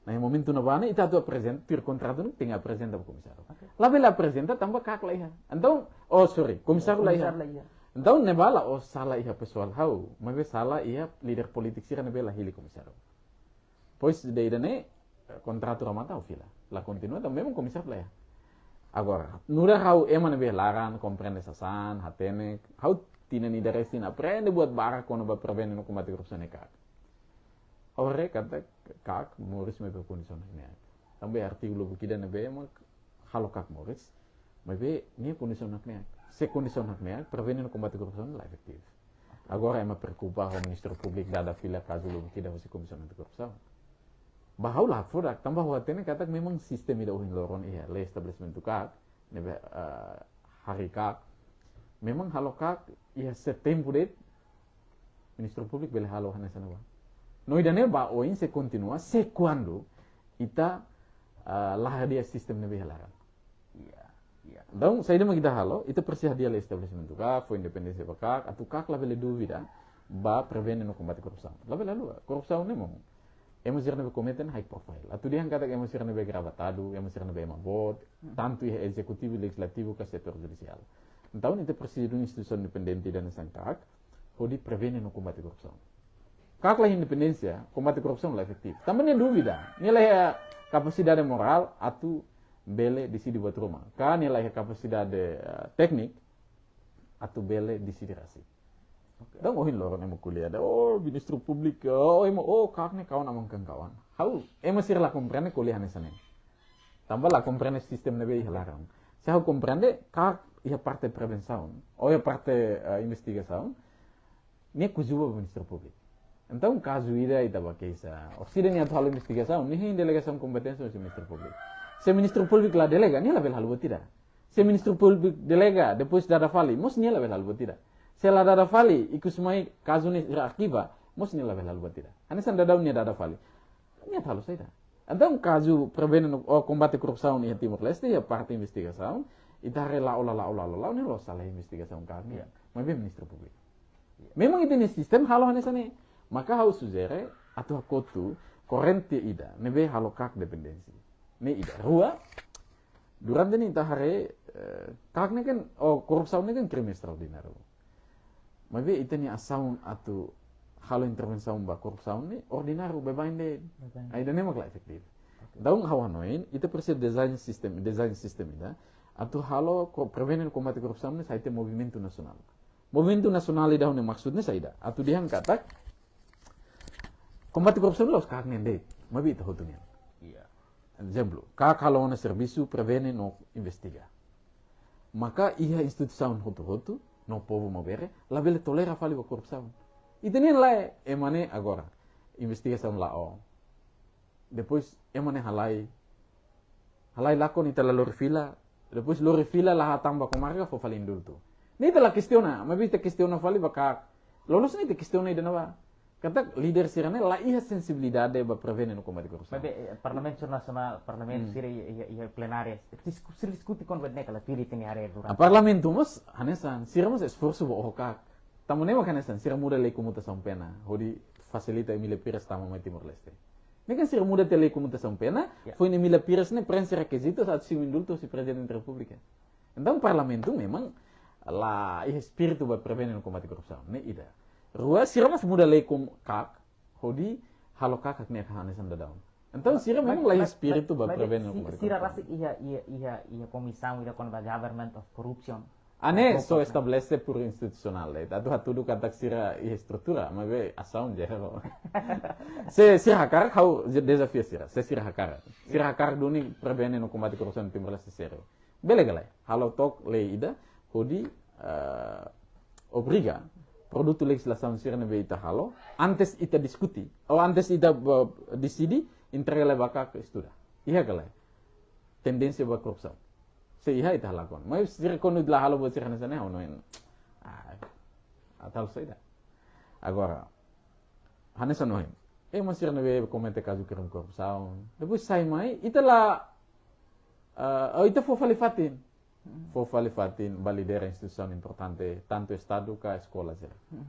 Nah, iha momentu ne'ebá ne'e ita atu aprezenta, tuir kontratu ne'e tenke aprezenta ba komisáriu. Oke. Labele aprezenta tanba KAK la iha. Entaun, oh, sorry, komisáriu la iha. Komisáriu la iha. Entaun ne'ebá la'ós sala iha pesoál ha'u, maibé sala iha líder polítiku sira ne'ebé la hili komisáriu. Depois de ida-ne'e, eh, kontratu remata ha'u fila. La kontinua, tanba memang komisáriu la iha. Agora, nu'udar ha'u ema ne'ebé laran, komprende sasán, hatene, ha'u tinan ida resin aprende buat barak kona-ba prevene no kombate korrupsaun iha KAK. Ha'u haree katak KAK moris maibé kondisaun hakne'ak. Tanba artigu lubuk ida ne'ebé mak halo KAK moris, maibé nia kondisaun hakne'ak. Se kondisaun hakne'ak, prevene no kombate korrupsaun la efetivu. Agora ema preokupa ho Ministériu Públiku dada fila kazu lubuk ida husi Komisaun Anti Korrupsaun. Ba ha'u la hakfodak, tanba ha'u hatene katak memang sistema ida ohin loron iha lei estabelesimentu KAK, ne'ebé, eh, harii KAK. Memang halo KAK iha tempu de'it, Ministériu Públiku bele halo hanesan ne'ebá. No ida-ne'e ba oin sei kontinua, se kuandu ita, eh, la hadi'a sistema ne'ebé iha laran. Iya, iya. Entaun, saida mak ita halo, ita presiza hadi'a lei estabelesimentu KAK, fó independénsia ba KAK, atu KAK labele dúvida ba prevene no kombate korrupsaun. Labele haluha. Korrupsaun ne'e mak ema sira ne'ebé komete ne'e high profile. Atu dehan katak ema sira ne'ebé gravatadu, ema sira ne'ebé ema boot, tantu iha ezekutivu, lejizlativu, ka setór judisiál. Entaun, ita presiza de instituisaun independente ida hanesan KAK, hodi prevene no kombate korrupsaun. KAK la independénsia, kombate korrupsaun la efetivu. Tanba nia dúvida, nia la iha kapasidade morál atu bele deside buat ruma. Ka nia la iha kapasidade, eh, tékniku atu bele deside rasik. Oke. Entaun ohin loron ema ko'alia dehan, oh, Ministériu Públiku, oh, ema, oh, KAK ne'e kawan aman kan kawan. Ha'u, ema sira la komprende ko'alia hanesan ne'e. Tanba la komprende sistema ne'ebé iha laran. Se ha'u komprende, KAK iha parte prevensaun, ou iha parte, eh, investigasaun, nia kuzuba ba Ministériu Públiku. Entaun, kazu ida ita bá keixa, orsida nia atu halo investigasaun, nia hein delegasaun kompeténsia husi Ministériu Públiku. Se Ministériu Públiku la delega, nia labele halo buat ida. Se Ministériu Públiku delega, depois dada fali, mós nia labele halo buat ida. Se la dada fali, ikus mai kazu ne'e sira arkiva, mós nia labele halo buat ida. Hanesan daudaun nia dada fali. Nia atu halo saida. Entaun, kazu prevene no, ou kombate korrupsaun iha Timor-Leste, iha parte investigasaun, ita haree la'o, la'o, la'o, la'o, la'o, ne'e la'ós sala investigasaun KAK nian. Iya. Maibé Ministériu Públiku. Memang ita-nia sistema halo hanesan ne'e. Maka ha'u sujere atu hakotu korrente ida ne'ebé halo KAK dependénsia. Ne'e ida. Rua, durante ne'e ita haree, eh, KAK ne'e kan, ou korrupsaun ne'e kan krime estraordináriu. Maibé ita-nia asaun atu halo intervensaun ba korrupsaun ne'e ordináriu, baibain de'it. Baibain. Ai, ida-ne'e mak la efetivu. Oke. Entaun ha'u hanoin, ita presiza design system, design system ida atu halo ko-, prevene no kombate korrupsaun ne'e sai tiha movimentu nasionál. Movimentu nasionál ida ne'e maksudnya saida? Atu dehan katak kombate korrupsaun la'ós KAK nian de'it, maibé ita hotu nian. Iya. Ezemplu, KAK halo ona servisu prevene no investiga. Maka iha instituisaun hotu-hotu, no povu maubere, labele tolera fali ba korrupsaun. Ita-nian lae, ema ne'e agora investigasaun la'o. Depois, ema ne'e halai. Halai lakon, ita la lori fila. Depois lori fila, la hatán ba komarka, fó fali indultu. Ne'e ita la kestiona, maibé ita kestiona fali ba KAK. Loloos ne'e ita kestiona ida-ne'ebá. Katak líder sira-ne'e la iha sensibilidade ba prevene no kombate korrupsaun. Maibé, eh, Parlamentu Nasionál, Parlamentu Hmm. sira iha, iha, iha plenária, disku-, sira diskute kona-ba ne'e ka lae, tuir ita-nia área durante. Ah, Parlamentu mós hanesan, sira mós esforsu ba oho KAK. Tanba ne'e mak hanesan, sira muda lei komutasaun pena, hodi fasilita Emília Pires tama mai Timor-Leste. Ne'e kan sira muda tiha lei komutasaun pena, Ya. foin Emília Pires ne'e prenxe rekizitus atu simu indultu husi Prezidente Repúblika. Entaun, Parlamentu memang la iha espíritu ba prevene no kombate korrupsaun, ne'e ida. Rua, sira mós muda lei kom-, KAK, hodi halo KAK ne'e hanesan daudaun. Entaun, sira Ma-, memang ma-, la iha ma-, espíritu ma-, ba maibé prevene no si-, kombate sira korrupsaun. Rasik iha, iha, iha komisaun ida kona-ba government of corruption. Ah, ne'e Corruption. Só estabelese por institusionál, eh. Atu hatudu katak sira iha estrutura, maibé asaun zero. Se sira hakarak, ha'u dezafia sira, se sira hakarak. Sira hakarak duni prevene no kombate korrupsaun iha Timor-Leste, sériu. Bele ka lae, halo took lei ida, hodi, eh, obriga produtu lejizlasaun sira ne'ebé ita halo, antes ita diskute, ou antes ita, eh, deside, entrega lai ba KAK estuda. Iha ka lae tendénsia ba korrupsaun? Se iha, ita halakon. Mas sira kuandu la halo buat sira hanesan ne'e, ha'u hanoin, ah, atu halo saida. Agora, hanesan ohin, ema sira ne'ebé komete kazu krime korrupsaun, depois sai mai, ita la, eh, oh, ita fó fali fatin. Hmm. Fó fali fatin ba lidera instituisaun importante, tantu Estadu ka eskola sira. Hmm.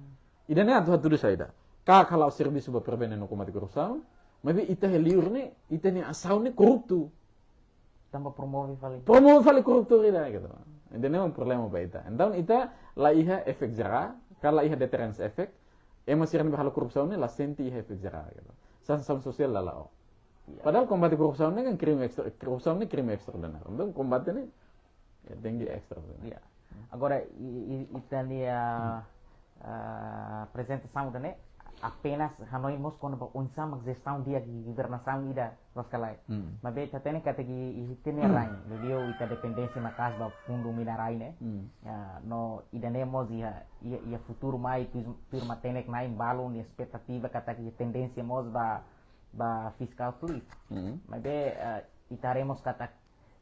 Ida-ne'e atu hatudu saida? KAK halo servisu ba prevene no kombate korrupsaun, maibé ita iha li'ur ne'e, ita-nia asaun ne'e korruptu. Tanba promove fali. Promove fali korruptor ida, gitu. Ida-ne'e mak problema ba ita. Entaun, ita la iha efek jera, ka la iha deterrence effect, ema sira ne'ebé halo korrupsaun ne'e la sente iha efek jera, gitu. Sansaun sosiál la la'o. Iya. Padahal kombate korrupsaun ne'e kan krime extra-, korrupsaun ne'e krime estraordináriu. Entaun, kombate ne'e Ya, tenke ekstra, né? Ya. Agora, i, i, ita-nia, ah, aprezentasaun ida-ne'e apenas hanoin mós kona-ba oinsá mak jestaun di'ak governasaun ida, loos ka lae. Hmm. Maibé ita hatene katak iha ita-nia rain, liuliu ita dependénsia maka'as ba fundu mina-rai ne'e. Hmm. Ya, no ida-ne'e mós iha, iha, iha futuru mai tuir, tuir matenek-na'in balu nia espetativa katak iha tendénsia mós ba, ba fiscal cliff. Hmm. Maibé, eh, ita haree mós katak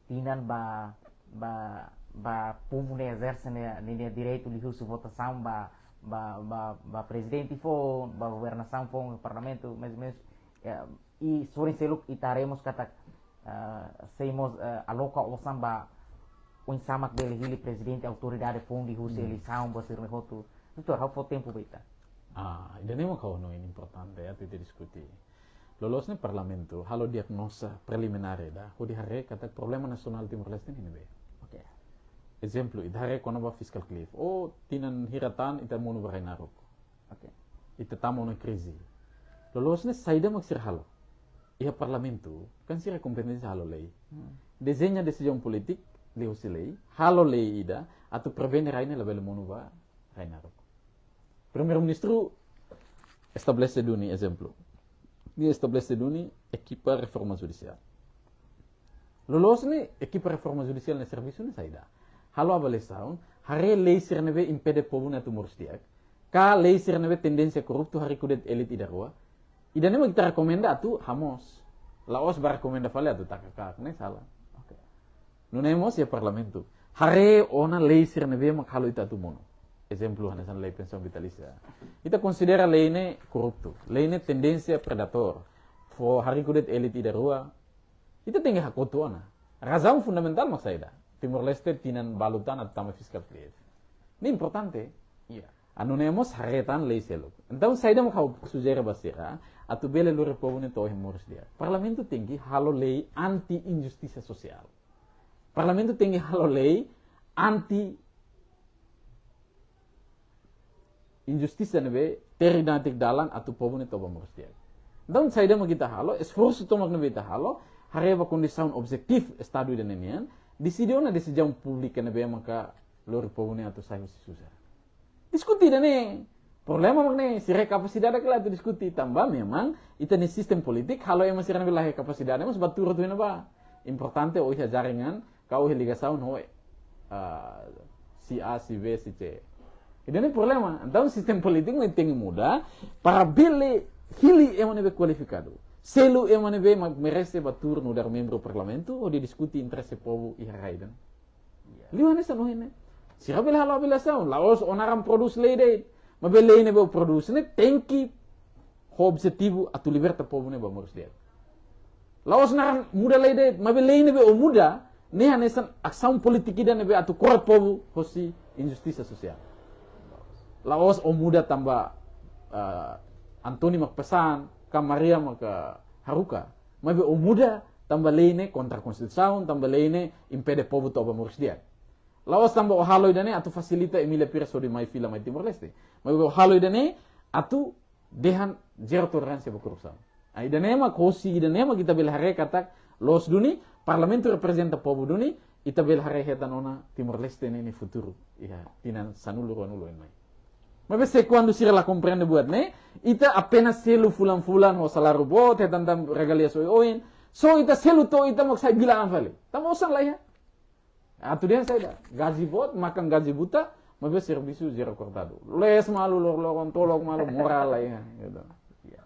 tinan ba, ba, ba povu ne'e ezerse nia, nia, nia direitu liuhusi votasaun ba, ba, ba, ba prezidente foun, ba governasaun foun, parlamentu, mais ou menus, eh, i sorin seluk ita haree mós katak, eh, sei mós, eh, aloka osan ba oinsá mak bele hili prezidente autoridade foun liuhusi Hmm. eleisaun ba sira-ne'e hotu. Doutór, ha'u fó tempu ba ita. Ah, ida-ne'e mak ha'u hanoin importante, ya, atu ita diskute. Loloos ne'e Parlamentu halo diagnoza preliminár ida, hodi haree katak problema nasionál Timor-Leste ne'e ne'ebé. Oke. Ezemplu, ita haree kona-ba fiscal cliff. Oh, tinan hira tan ita monu ba rai naruk. Oke. Ita tama ona krize. Loloos ne'e saida mak sira halo iha Parlamentu, kan sira kompeténsia halo lei. Hmm. Dezeña desizaun polítika liuhusi lei, halo lei ida atu prevene rai ne'e labele monu ba rai naruk. Primeiru-Ministru estabelese duni ezemplu. Nia estabelese duni ekipa reforma judisiál. Loloos ne'e ekipa reforma judisiál nia servisu ne'e saida? Halo avaliasaun, haree lei sira ne'ebé impede povu ne'e atu moris di'ak, ka lei sira ne'ebé tendénsia korruptu, hariku de'it elite ida rua. Ida-ne'e mak ita rekomenda atu hamoos. La'ós ba rekomenda fali atu taka kaak, ne'e sala. Oke. Nune'e mós iha Parlamentu. Haree ona lei sira ne'ebé mak halo ita atu monu. Ezemplu, hanesan lei pensaun vitalísia. Ita konsidera lei ne'e korruptu, lei ne'e tendénsia predadór, fó hariku de'it elite ida rua. Ita tenke hakotu ona. Razaun fundamentál mak saida? Timor-Leste tinan balu tan atu tama fiscal cliff. Ne'e importante. Iya. Nune'e mós haree tan lei seluk. Entaun, saida mak ha'u sujere ba sira, atu bele lori povu ne'e to'o iha moris di'ak? Parlamentu tenke halo lei anti injustisa sosiál. Parlamentu tenke halo lei anti injustisa ne'ebé teri natik dalan atu povu ne'e to'o ba moris di'ak. Entaun, saida mak ita halo, esforsu tomak ne'ebé ita halo, haree ba kondisaun objetivu Estadu ida-ne'e nian, deside ona desizaun públika ne'ebé maka lori povu ne'e atu sai husi susar. Diskute ida-ne'e. Problema mak ne'e, sira iha kapasidade ka lae atu diskute, tanba memang ita-nia sistema polítika halo ema sira ne'ebé la iha kapasidade mós bá tuur hotu iha ne'ebá. Importante ó iha jaringan, ka ó iha ligasaun ho, ah, si A, si B, si C. Ida-ne'e problema. Entaun, sistema polítika ne'e tenke muda para bele hili ema ne'ebé kualifikadu. Selu ema ne'ebé mak merese bá tuur nu'udar membru Parlamentu hodi diskute interese povu iha rai ida-ne'e. Liu hanesan ohin ne'e. Sira bele halo avaliasaun, la'ós ó naran prodús lei de'it. Maibé lei ne'ebé ó prodús ne'e tenke ho objetivu atu liberta povu ne'e ba moris di'ak. La'ós naran muda lei de'it, maibé lei ne'ebé ó muda, ne'e hanesan asaun polítika ida ne'ebé atu kore povu hosi injustisa sosiál. La'ós ó muda tanba, ah, Antoni mak pesan, ka Maria mak, ah, haruka. Maibé ó muda tanba lei ne'e kontra konstituisaun, tanba lei ne'e impede povu to'o ba moris di'ak. La'ós tanba ó halo ida-ne'e atu fasilita Emília Pires hodi mai fila mai Timor-Leste. Maibé ó halo ida-ne'e atu dehan zero toleránsia ba korrupsaun. Ah, ida-ne'e mak hosi, ida-ne'e mak ita bele haree katak loos duni, Parlamentu reprezenta povu duni, ita bele haree hetan ona Timor-Leste ne'e nia futuru iha tinan sanulu ruanulu oin mai. Maibé se kuandu sira la komprende buat ne'e, ita apenas selu fulan-fulan ho saláriu boot, hetan tan regalia oioin, so ita selu to'o ita mak sai bilaan fali. Tanba osan la iha. Atu dehan saida, gaji boot, makan gaji buta, maibé servisu zero kortadu. Lees malu lor-loron, tolok malu, morál la iha, gitu. Ya.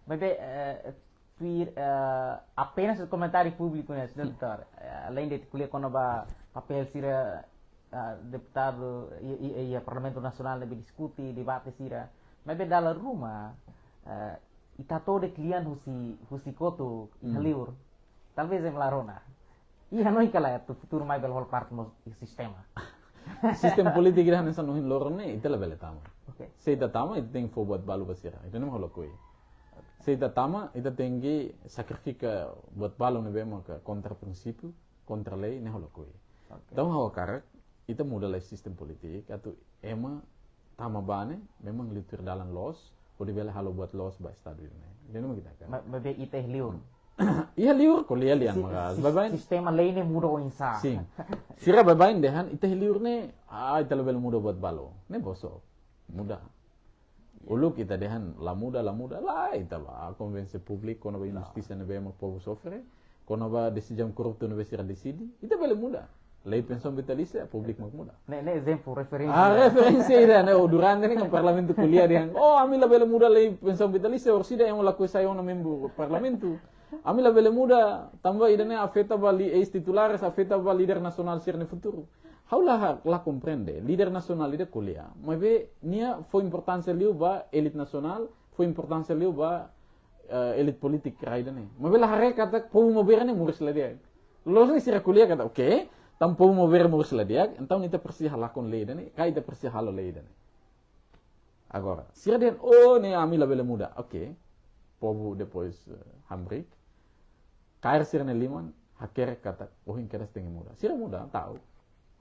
Maibé, eh, tuir, eh, apenas komentáriu públiku ne'e, señór Sim. Doutór. Eh, além de ko'alia kona-ba papél sira, eh, deputadu iha, iha, iha Parlamentu Nasionál ne'ebé diskute, debate sira. Maibé dala ruma, eh, ita hato'o de'it lian husi, husi kotuk iha Hmm. liur. Talvés ema la rona. Ita hanoin ka lae atu futuru mai bele hola parte mós iha sistema. Sistema polítika ida hanesan ohin loron ne'e, ita labele tama. Oke. Se ita tama, ita tenke fó buat balu ba sira. Ida-ne'e mak ha'u lakohi. Se ita tama, ita tenke sakrifika buat balu ne'ebé maka kontra prinsípiu, kontra lei, ne'e ha'u lakohi. Oke. Entaun ha'u hakarak, ita muda lai sistema polítika, atu ema tama bá ne'e, memang liu tuir dalan loos, hodi bele halo buat loos ba Estadu ne'e. Ida-ne'e mak ita hakarak. Ma-, maibé ita iha liur. Hmm. Iha liur ko'alia lian, si-, maka si-, baibain. Sistema lei ne'e muda oinsá. Sin. Sira baibain dehan, ita iha liur ne'e, ah, ita labele muda buat balu. Ne'e bosok. Muda. Uluk ita dehan, la muda, la muda, lae, ita bá konvense públiku, kona-ba injustisa ne'ebé mak povu sofre, kona-ba desizaun korruptu ne'ebé sira deside, ita bele muda. Lei pensaun vitalísia, públiku mak muda. Ne'e, ne'e ezemplu, referénsia. Ah, referénsia ida, ne'e, o durante ne'e kan parlamentu ko'alia dehan, oh, ami labele muda lei pensaun vitalísia, orsida ema lakohi sai ona membru parlamentu. Ami labele muda, tanba ida-ne'e afeta ba li-, eis-titulares, afeta ba líder nasionál sira-nia futuru. Ha'u la, la komprende, líder nasionál ida ko'alia. Maibé nia fó importánsia liu ba elite nasionál, fó importánsia liu ba, eh, elite polítiku rai ida-ne'e. Maibé la haree katak povu maubere ne'e moris la di'ak. Loos ne'e sira ko'alia katak, oke, tanba povu maubere moris la di'ak, entaun ita presiza halakon lei ida-ne'e, ka ita presiza halo lei ida-ne'e. Agora, sira dehan, oh, ne'e ami labele muda. Oke. Povu depois, eh, hamriik. Kaer sira-nia liman, hakerek katak, ohin kedas tenke muda. Sira muda, ta'uk.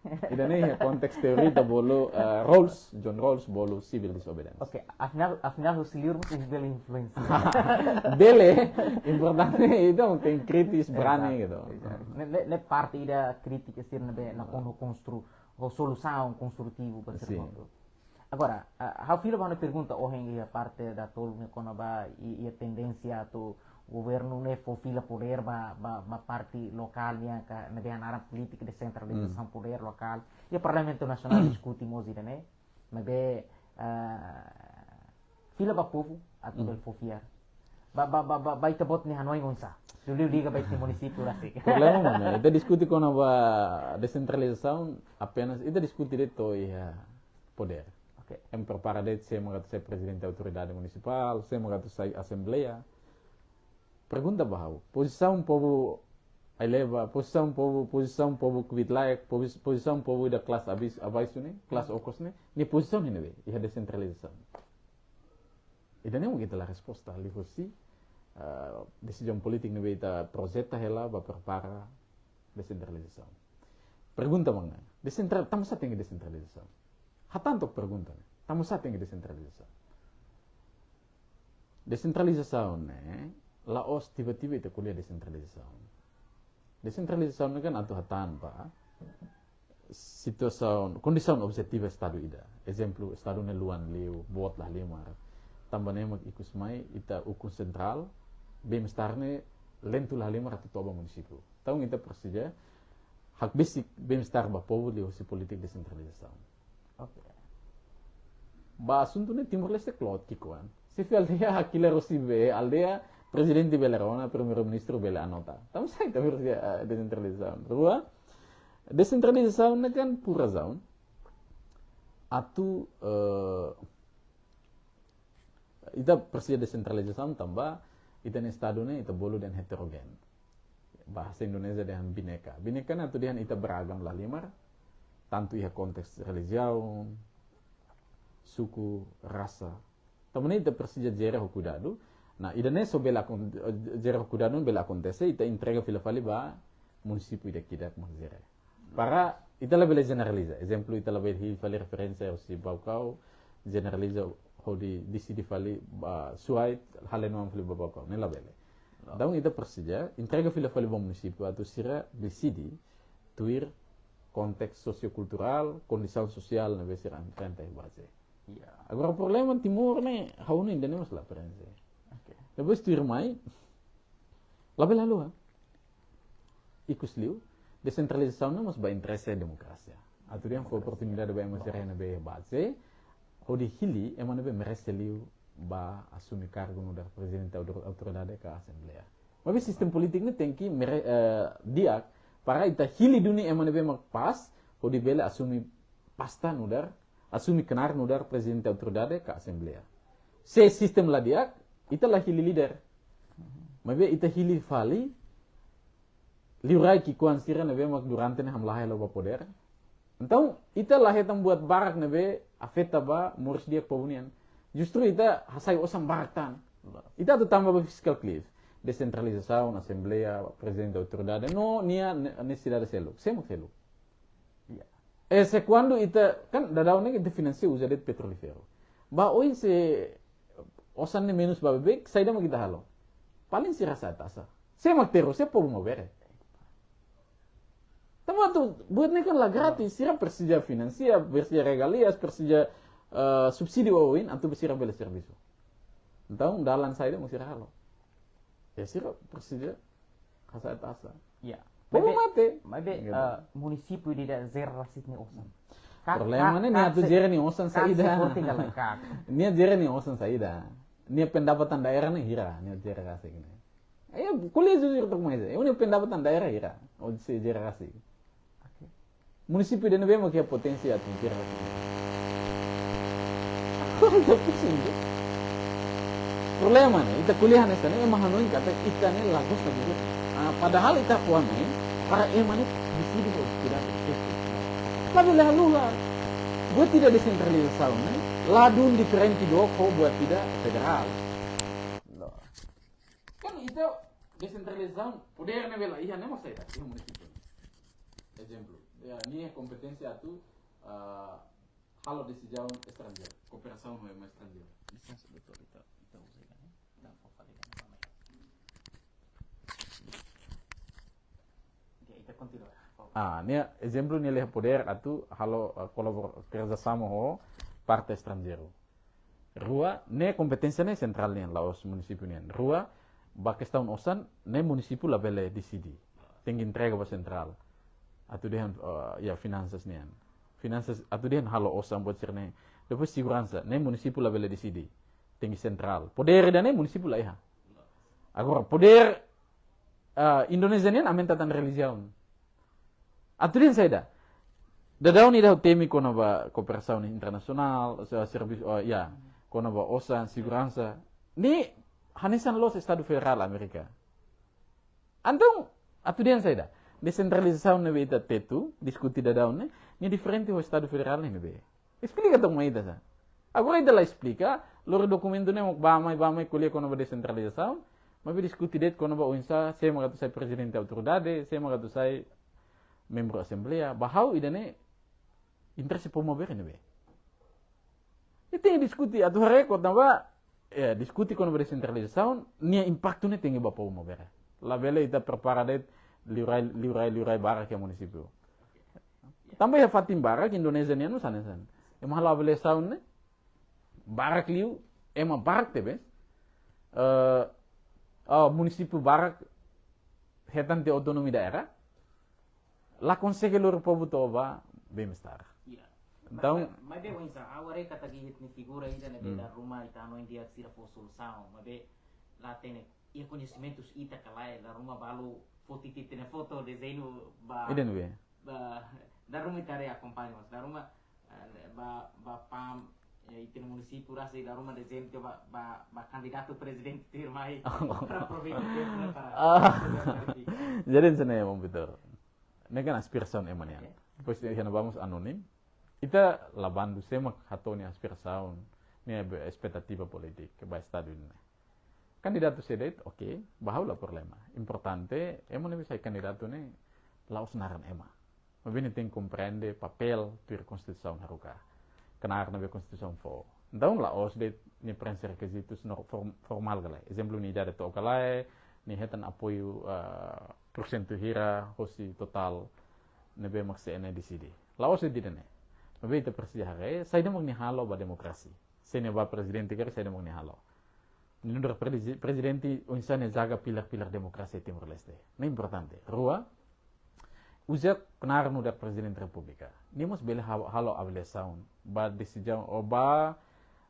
Ida-ne'e iha konteks teori ita bolu, eh, Rawls, John Rawls bolu civil disobedience. Oke, afinál, afinál husi liur mós bele influensia. Bele, importante ita mungkin kritis, brani, ezatu, gitu. Ezatu. Ne'e, ne'e, ne'e parte ida krítika sira ne'ebé nakonu konstru-, ho solusaun konstrutivu ba sira. Sin. Kontu. Agora, ah, ha'u fila ba ha'u-nia pergunta ohin iha parte datoluk ne'e kona-ba i-, iha tendénsia atu governu ne'e fó fila podér ba, ba, ba parte lokál nian ka ne'ebé hanaran polítika desentralizasaun, hmm, podér lokál. Iha Parlamentu Nasionál diskute mós ida-ne'e. Maibé, ah, fila ba povu atu, hmm, bele fó fiar. Ba, ba, ba, ba, ba ita-boot nia hanoin oinsá. Liuliu liga ba ita-nia munisípiu rasik. Problema mana? Ita diskute kona-ba desentralizasaun apenas, ita diskute de'it to'o iha podér. Oke. Ema prepara de'it sé mak atu sai prezidente autoridade munisipál, sé mak atu sai asembleia. Pergunta ba ha'u, pozisaun povu eleva, pozisaun povu, pozisaun povu kbiit-laek, povi-, pozisaun povu ida klase abis-, abaixu ne'e, klase okos ne'e, nia pozisaun iha ne'ebé, iha desentralizasaun. Ida-ne'e mak ita la resposta, liuhusi, ah, desizaun polítiku ne'ebé ita projeta hela ba prepara desentralizasaun. Pergunta mak ne'e, desentral-, tanbasá tenke desentralizasaun? Hatán took pergunta ne'e, tanbasá tenke desentralizasaun? Desentralizasaun ne'e, la'ós tiba-tiba ita ko'alia desentralizasaun. Desentralizasaun ne'e kan atu hatán ba situasaun, kondisaun objetivu Estadu ida. Ezemplu, Estadu ne'e luan liu, boot la halimar. Tanba ne'e mak ikus mai ita ukun sentrál, bem-estar ne'e lentu la halimar atu toba munisípiu. Entaun ita presiza hakbesik bem-estar ba povu liuhusi polítika desentralizasaun. Oke. Ba asuntu ne'e Timor-Leste kloot ki'ikoan. Xefe aldeia hakilar husi bee aldeia, prezidente bele rona, primeiru-ministru bele anota. Tanbasá ita presiza, eh, desentralizasaun? Rua, desentralizasaun ne'e kan por razaun atu, eh, ita presiza desentralizasaun tanba ita-nia Estadu ne'e ita bolu dehan heterogen. Bahasa Indonesia dehan bhinneka. Bhinneka ne'e atu dehan ita beragam la halimar, tantu iha konteks relijiaun, suku, rasa. Tanba ne'e ita presiza jere ho kuidadu. Nah, ida-ne'e só bele akon-, eh, jere ho kuidadu bele akontese, ita entrega fila fali ba munisípiu ida ki'ik mak jere. Para ita labele jeneraliza. Ezemplu, ita labele hili fali referénsia husi Baucau, jeneraliza hodi deside fali ba Suai, halo ema fali ba Baucau. Ne'e labele. Entaun ita presiza entrega fila fali ba munisípiu atu sira deside tuir konteks sosiokulturál, kondisaun sosiál ne'ebé sira enfrenta iha baze. Ya. Agora problema Timor ne'e, ha'u hanoin ida-ne'e mós la presiza. Oke. Depois tuirmai, labele haluha. Ikus liu, desentralizasaun ne'e mós ba interese demokrasia. Atu dehan fó oportunidade ba ema sira ne'ebé baze, hodi hili ema ne'ebé merese liu ba asume kargu nu'udar prezidente autor-, autoridade ka asembleia. Maibé sistema polítiku ne'e tenke mere-, eh, di'ak para ita hili duni ema ne'ebé mak pas, hodi bele asume pasta nu'udar, asume knaar nu'udar prezidente autoridade ka asembleia. Se sistema la di'ak, ita la hili líder. Maibé ita hili fali liurai ki'ikoan sira ne'ebé mak durante ne'e hamlaha hela ba podér. Entaun, ita la hetan buat barak ne'ebé afeta ba moris di'ak povu nian. Justru ita hasai osan barak tan. Ita atu tama ba fiscal cliff. Desentralizasaun, asembleia, prezidente autoridade, no nia ne-, nesesidade seluk. Sé mak seluk. Ya. Eh, se kuandu ita, kan daudaun ne'e ita finansia uza de'it petrolíferu. Ba oin se osan ne'e menus ba beibeik, saida mak ita halo? Paling sira sa'e taxa. Sé mak terus, sé povu maubere. Tanba atu buat ne'e kan la gratis, sira presiza finansia, presiza regalias, presiza eh, subsídiu oin, atu sira bele servisu. Entaun dalan saida mak sira halo. Ya sira presiza hasa'e taxa. Ya. Povu mate. Maibé, gitu, eh, munisípiu ida jere rasik nia osan. Problema ne'e, nia atu jere nia osan saida. Nia jere nia osan saida. Nia pendapatan daerah ne'e hira, nia jere rasik ne'e. Ayo, ko'alia jujur tok mai. Nia pendapatan daerah hira, hodi sei jere rasik. Oke. Munisípiu ida ne'ebé mak iha poténsia atu jere rasik. Agora ita pusing tu. Problema ne'e, ita ko'alia hanesan ne'e, ema hanoin katak ita ne'e la gosta de. Ah, padahal ita ko'a ne'e, para ema ne'e deside ho tidak efektif. Tapi lah luha. Buat ida desentralizasaun ne'e, ladún diferente do ho buat ida federál. Kan ita desentralizasaun, podér ne'ebé la iha ne'e mak saida, iha munisípiu. Ezemplu, ya, nia kompeténsia atu, ah, halo desizaun estranjeiru, kooperasaun ho ema estranjeiru. Lisensa, doutór, ita, ita uza ida-ne'e, ita fó fali ida-ne'e ba mai. Oke, ita kontinua. Ah, nia ezemplu nia la iha podér atu halo, ah, kolabor-, kerjasama ho parte estranjeiru. Rua, ne'e kompeténsia ne'e sentrál nian, la'ós munisípiu nian. Rua, ba kestaun osan, ne'e munisípiu labele deside. Tenke entrega ba sentrál. Atu dehan, eh, ya, finansas nian. Finansas, atu dehan halo osan buat sira-ne'e. Depois seguransa, ne'e munisípiu labele deside. Tenke sentrál. Podér ida-ne'e munisípiu la iha. Agora, podér, eh, Indonézia nian aumenta tan relijiaun. Atu dehan saida? Daudaun ida ha'u temi kona-ba kooperasaun internasionál, se-, servisu, oh, ya, kona-ba osan, seguransa. Ne'e hanesan loos Estadu Federál Amérika. Entaun, atu dehan saida? Desentralizasaun ne'ebé ita tetu, diskute daudaun ne'e, ne'e diferente ho Estadu Federál ne'ebé. Esplika tok mai ita sá. Agora ita la esplika, lori dokumentu ne'e mós bá mai, bá mai ko'alia kona-ba desentralizasaun, maibé diskute de'it kona-ba oinsá, sé mak atu sai prezidente autoridade, sé mak atu sai membru asembleia, ba ha'u ida-ne'e interese povu maubere ne'ebé. Ita tenke diskute atu haree kona-ba, eh, diskute kona-ba desentralizasaun, nia impaktu ne'e tenke ba povu maubere. Labele ita prepara de'it liurai, liurai, liurai barak iha munisípiu. Tanba iha fatin barak, Indonézia nian mós hanesan. Ema halo avaliasaun ne'e, barak liu, ema barak tebes, eh, oh, munisípiu barak hetan tiha otonomia daerah, la konsege lori povu to'o ba bem-estar. Iya. Entaun, ma-, ma-, maibé oinsá, ha'u haree katak iha ita-nia figura ida ne'ebé, hmm, dala ruma ita hanoin di'ak sira fó solusaun, maibé la hatene, iha koñesimentus ita ka lae, dala ruma balu foti ita-nia foto, dezeñu ba, ida ne'ebé, ba, dala ruma ita haree akompaña, mas dala ruma, eh, ba, ba PAM, eh, ita-nia munisípiu rasik dala ruma dezeñu ba, ba, ba kandidatu prezidente tuirmai para aproveita tempu ne'e para, ah, para politika. Jadi, hanesan ne'e, Maun Vitor. Ne'e kan aspirasaun ema nian. Oke. Depois iha ne'ebá mós anonim. Ita la bandu sé mak hato'o nia aspirasaun, nia be-, espetativa polítika ba Estadu ne'e. Kandidatu sé de'it, oke, ba ha'u la problema. Importante, ema ne'ebé sai kandidatu ne'e la'ós naran ema. Maibé nia tenke komprende papél tuir Konstituisaun haruka. Knaar ne'ebé Konstituisaun fó. Entaun la'ós de'it nia preenxe rekizitus no form-, formál ka lae. Ezemplu, nia idade to'o ka lae, nia hetan apoiu, ah, porsentu hira hosi totál ne'ebé mak C N E deside. La'ós de'it ida-ne'e. Maibé ita presiza haree, saida mak nia halo ba demokrasia. Se nia ba prezidente karik saida mak nia halo. Nia nu'udar prezi-, prezidente oinsá nia jaga pilar-pilar demokrasia Timor-Leste. Ne'e importante. Rua, uza knaar nu'udar Prezidente Repúblika. Nia mós bele ha-, halo avaliasaun ba desizaun ou ba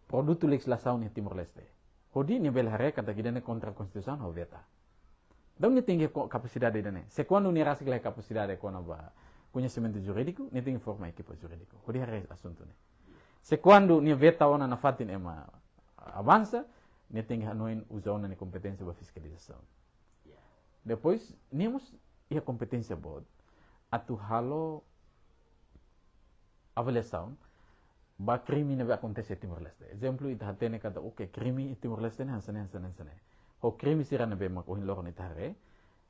produtu lejizlasaun iha Timor-Leste. Hodi nia bele haree katak ida-ne'e kontra konstituisaun, ha'u veta. Entaun nia tenke ko-, kapasidade ida-ne'e. Se kuandu nia rasik la iha kapasidade kona-ba koñesimentu jurídiku, nia tenke forma ekipa jurídiku hodi haree asuntu ne'e. Se kuandu nia veta ona nafatin ema avansa, nia tenke hanoin uza ona nia kompeténsia ba fiskalizasaun. Depois, nia mós iha kompeténsia boot atu halo avaliasaun ba krime ne'ebé akontese iha Timor-Leste. Ezemplu, ita hatene katak, oke, krime iha Timor-Leste ne'e hanesan ne'e, hanesan ne'e, hanesan ne'e. Ho krime sira ne'ebé mak ohin loron ita haree,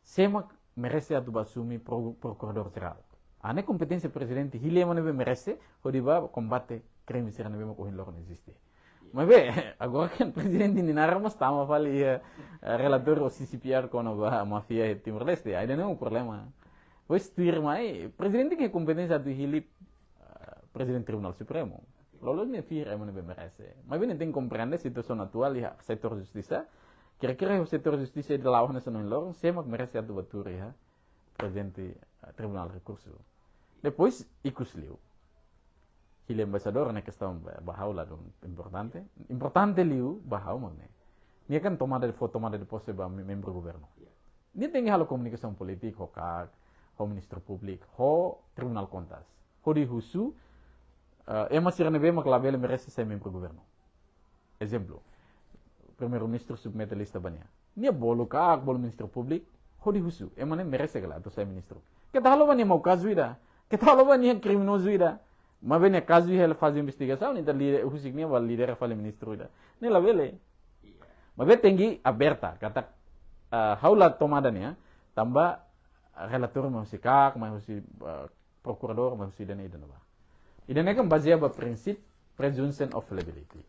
sé mak merese atu ba asume pro-, Prokuradór Jerál. Ah, ne'e kompeténsia prezidente, hili ema ne'ebé merese hodi ba kombate krime sira ne'ebé mak ohin loron eziste. Iya. Maibé, agora kan prezidente nia naran mós tama fali iha, eh, relatóriu C C P R kona-ba máfia iha Timor-Leste, ida-ne'e mak problema. Depois tuirmai, prezidente nia kompeténsia atu hili, eh, prezidente Tribunál Supremu. Loloos nia fihir ema ne'ebé merese. Maibé nia tenke komprende situasaun atuál iha setór justisa. Kira-kira iha setór justisa ida la'o hanesan ohin loron, sé mak merese atu bá tuur iha prezidente, eh, Tribunál Rekursu. Depois, ikus liu. Hili embaixadór ne'e kestaun ba, ba ha'u ladún importante. Importante liu ba ha'u mak ne'e. Nia kan tomada de, fó tomada de pose ba mem-, membru governu. Nia tenke halo komunikasaun polítika ho KAK, ho Ministériu Públiku, ho Tribunál Kontas. Hodi husu, eh, ema sira ne'ebé mak labele merese sai membru governu. Ezemplu, Primeiru-Ministru submete lista ba nia. Nia bolu KAK, bolu Ministériu Públiku, hodi husu, ema ne'e merese ka lae atu sai ministru. Keta halo ba nia mau kazu ida, keta halo ba nia kriminozu ida. Maibé nia kazu iha faze investigasaun, ita lide-, husik nia ba lidera fali ministru ida. Ne'e labele. Maibé tenke aberta, katak, ah, ha'u la tomada nia, tanba relatóriu mai husi KAK, mai husi, ah, prokuradór, mai husi ida-ne'e ida-ne'ebá. Ida-ne'e kan bazeia ba prinsípiu presumption of liability.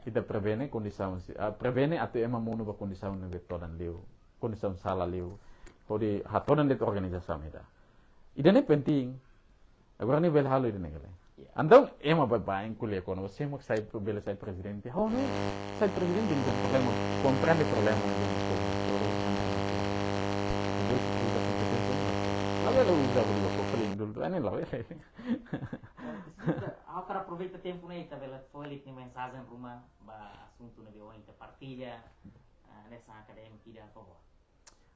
Ita prevene kondisaun si-, ah, prevene atu ema monu ba kondisaun ne'ebé todan liu, kondisaun sala liu, hodi hatodan de'it organizasaun ida. Ida-ne'e penting. Agora ne'e bele halo ida-ne'e ka lae. Entaun, ema baibain ko'alia kona-ba sé mak sai, bele sai prezidente. Oh, no, sai prezidente entaun problema, komprende problema. Labele uza buat fali dulu, ne'e labele. Ha'u hakarak aproveita tempu ne'e, ita bele fó nia mensajen ruma ba asuntu ne'ebé ohin ita partilla, ah, hanesan akadémiku ida, favór.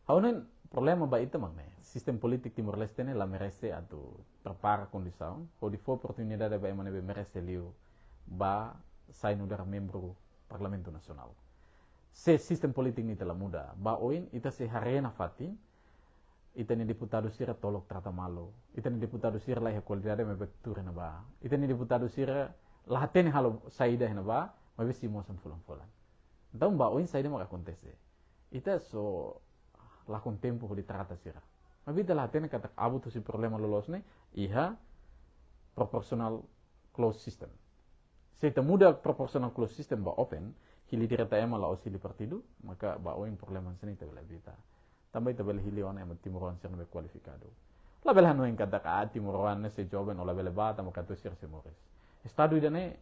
Ha'u hanoin problema ba ita mak ne'e. Sistema polítiku Timor-Leste ne'e la merese atu prepara kondisaun hodi fó oportunidade ba ema ne'ebé merese liu ba sai nu'udar membru Parlamentu Nasionál. Se sistema polítiku ne'e ita la muda, ba oin ita sei haree nafatin, ita-nia deputadu sira tolok trata malu, ita-nia deputadu sira laiha kualidade maibé tuur iha ne'ebá, ita-nia deputadu sira la hatene halo saida iha ne'ebá, maibé simu hanesan fulan-fulan. Entaun ba oin saida mak akontese? Ita só lakon tempu hodi trata sira. Maibé ita la hatene katak abut husi problema loloos ne'e iha proportional closed system. Se ita muda proportional closed system ba open, hili direta ema la'ós hili partidu, maka ba oin problema hanesan ne'e ita bele evita. Tanba ita bele hili ona ema timoroan sira ne'ebé kualifikadu. Labele hanoin katak, ah, timoroan ne'e sei joven, ó labele bá, tanba katuas sira sei moris. Estadu ida-ne'e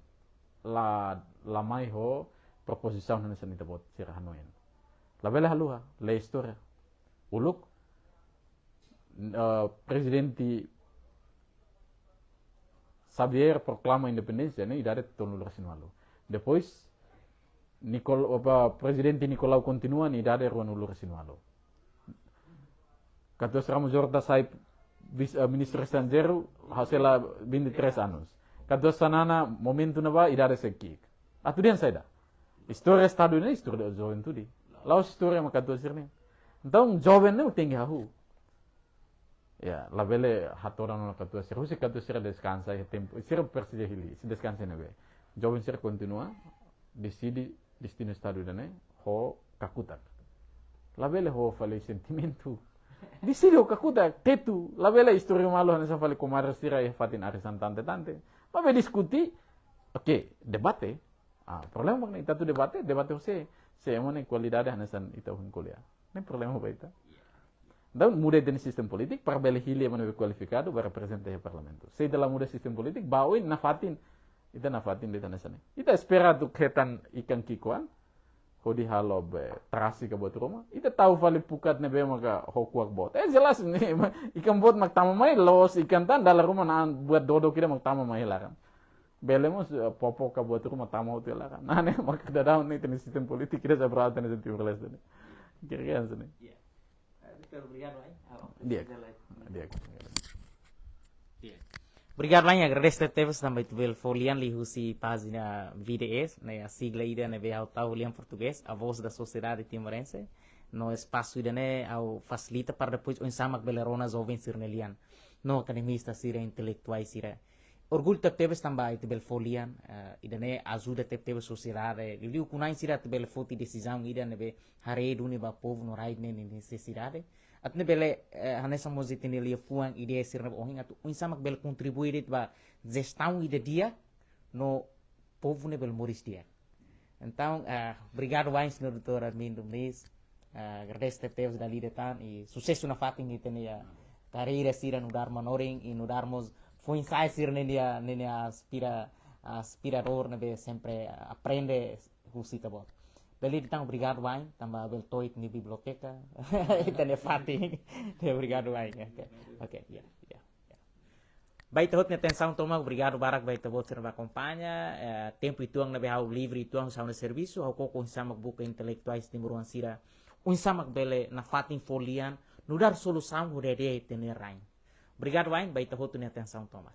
la, la mai ho propozisaun hanesan ita-boot sira hanoin. Labele haluha, lee istória. Uluk, eh, Prezidente Xavier proklama independénsia ne'e idade tolunulu-resin-ualu. Depois, Nicol-, apa, Prezidente Nicolau kontinua nia idade ruanulu-resin-ualu. Katuas Ramos Horta sai vis-, eh, Ministru Estranjeiru, ha'u sei la, vinte e três anos. Katuas Xanana momentu ne'ebá idade sei ki'ik. Atu dehan saida? Istória Estadu ne'e istória juventude. La'ós istória mak katuas sira-nian. Entaun, joven ne'e tenke hahú. Ya, labele hatodan ona katuas sira. Husi katuas sira deskansa iha tempu. Sira presiza hili, sei deskansa iha ne'ebé? Joven sira kontinua deside destinu Estadu ida-ne'e ho kakutak. Labele ho fali sentimentu. Deside ho kakutak, tetu. Labele istória malu hanesan fali komadre sira iha fatin arisan tante-tante. Maibé diskute, oke, debate. Ah, problema mak ne'e ita atu debate, debate ho sé, sé ema ne'e kualidade hanesan ita ohin ko'alia. Ne'e problema ba ita. Entaun muda ita-nia sistema polítiku para bele hili ema ne'ebé kualifikadu ba reprezenta iha parlamentu. Se ita la muda sistema polítiku, ba oin nafatin, ita nafatin de'it hanesan ne'e. Ita espera atu hetan ikan ki'ikoan, hodi halo be terasi ka buat ruma. Ita tau fali pukat ne'ebé maka ho kuak boot. Eh, jelas ne'e, ikan boot mak tama mai, loos ikan tan, dala ruma na'an buat dodok ida mak tama mai laran. Bele mós, eh, popok ka buat ruma tama hotu iha laran. Ne'e maka daudaun ne'e ita-nia sistema polítiku ida seberapa ita-nia Timor-Leste ne'e. Kira-kira hanesan ne'e. Iya. Eh, Victor, obrigadu, eh. Ah, oke, Di'ak. Sudah, eh. Di'ak. Iya. Obrigadu, eh. Agradese tebes tanba ita bele fó lian liuhusi pájina V D S, ne'e, a sigla ida ne'ebé ha'u tau lian portugés, A Voz da Sociedade Timorense. No espasu ida-ne'e ha'u fasilita para depois oinsá mak bele rona joven sira-nia lian. No akademista sira, intelektuál sira. Orgullu tebetebes tanba ita bele fó lian, eh, ida-ne'e ajuda tebetebes sosiedade, liuliu ukun-na'in sira atu bele foti desizaun ida ne'ebé haree duni ba povu no rai nia nesesidade. Atu nune'e bele, eh, hanesan mós ita-nia liafuan, ideia sira ne'ebé ohin atu oinsá mak bele kontribui de'it ba jestaun ida di'ak no povu ne'e bele moris di'ak. Entaun, ah, obrigadu wa'in, señór doutór Armindo Muniz. Ah, agradese tebes dala ida tan i susesu nafatin iha ita-nia karreira sira nu'udar manorin i nu'udar mós foin-sa'e sira ne'e nia, ne'e nia aspira, aspiradór ne'ebé sempre aprende husi ita-boot. Dala ida tan obrigadu wa'in, tanba bele to'o ita-nia biblioteka, ita-nia fatin. Obrigadu wa'in. Oke, oke, ya, ya, ya. Ba ita hotu nia atensaun tomak, obrigadu barak ba ita-boot sira ne'ebé akompaña. Eh, tempu uitoan ne'ebé ha'u livre uitoan husi ha'u-nia servisu, ha'u koko oinsá mak buka intelektuais timoroan sira, oinsá mak bele nafatin fó lian, nu'udar solusaun hodi hadi'a ita-nia rain. Obrigadu wa'in, ba ita hotu nia atensaun tomak.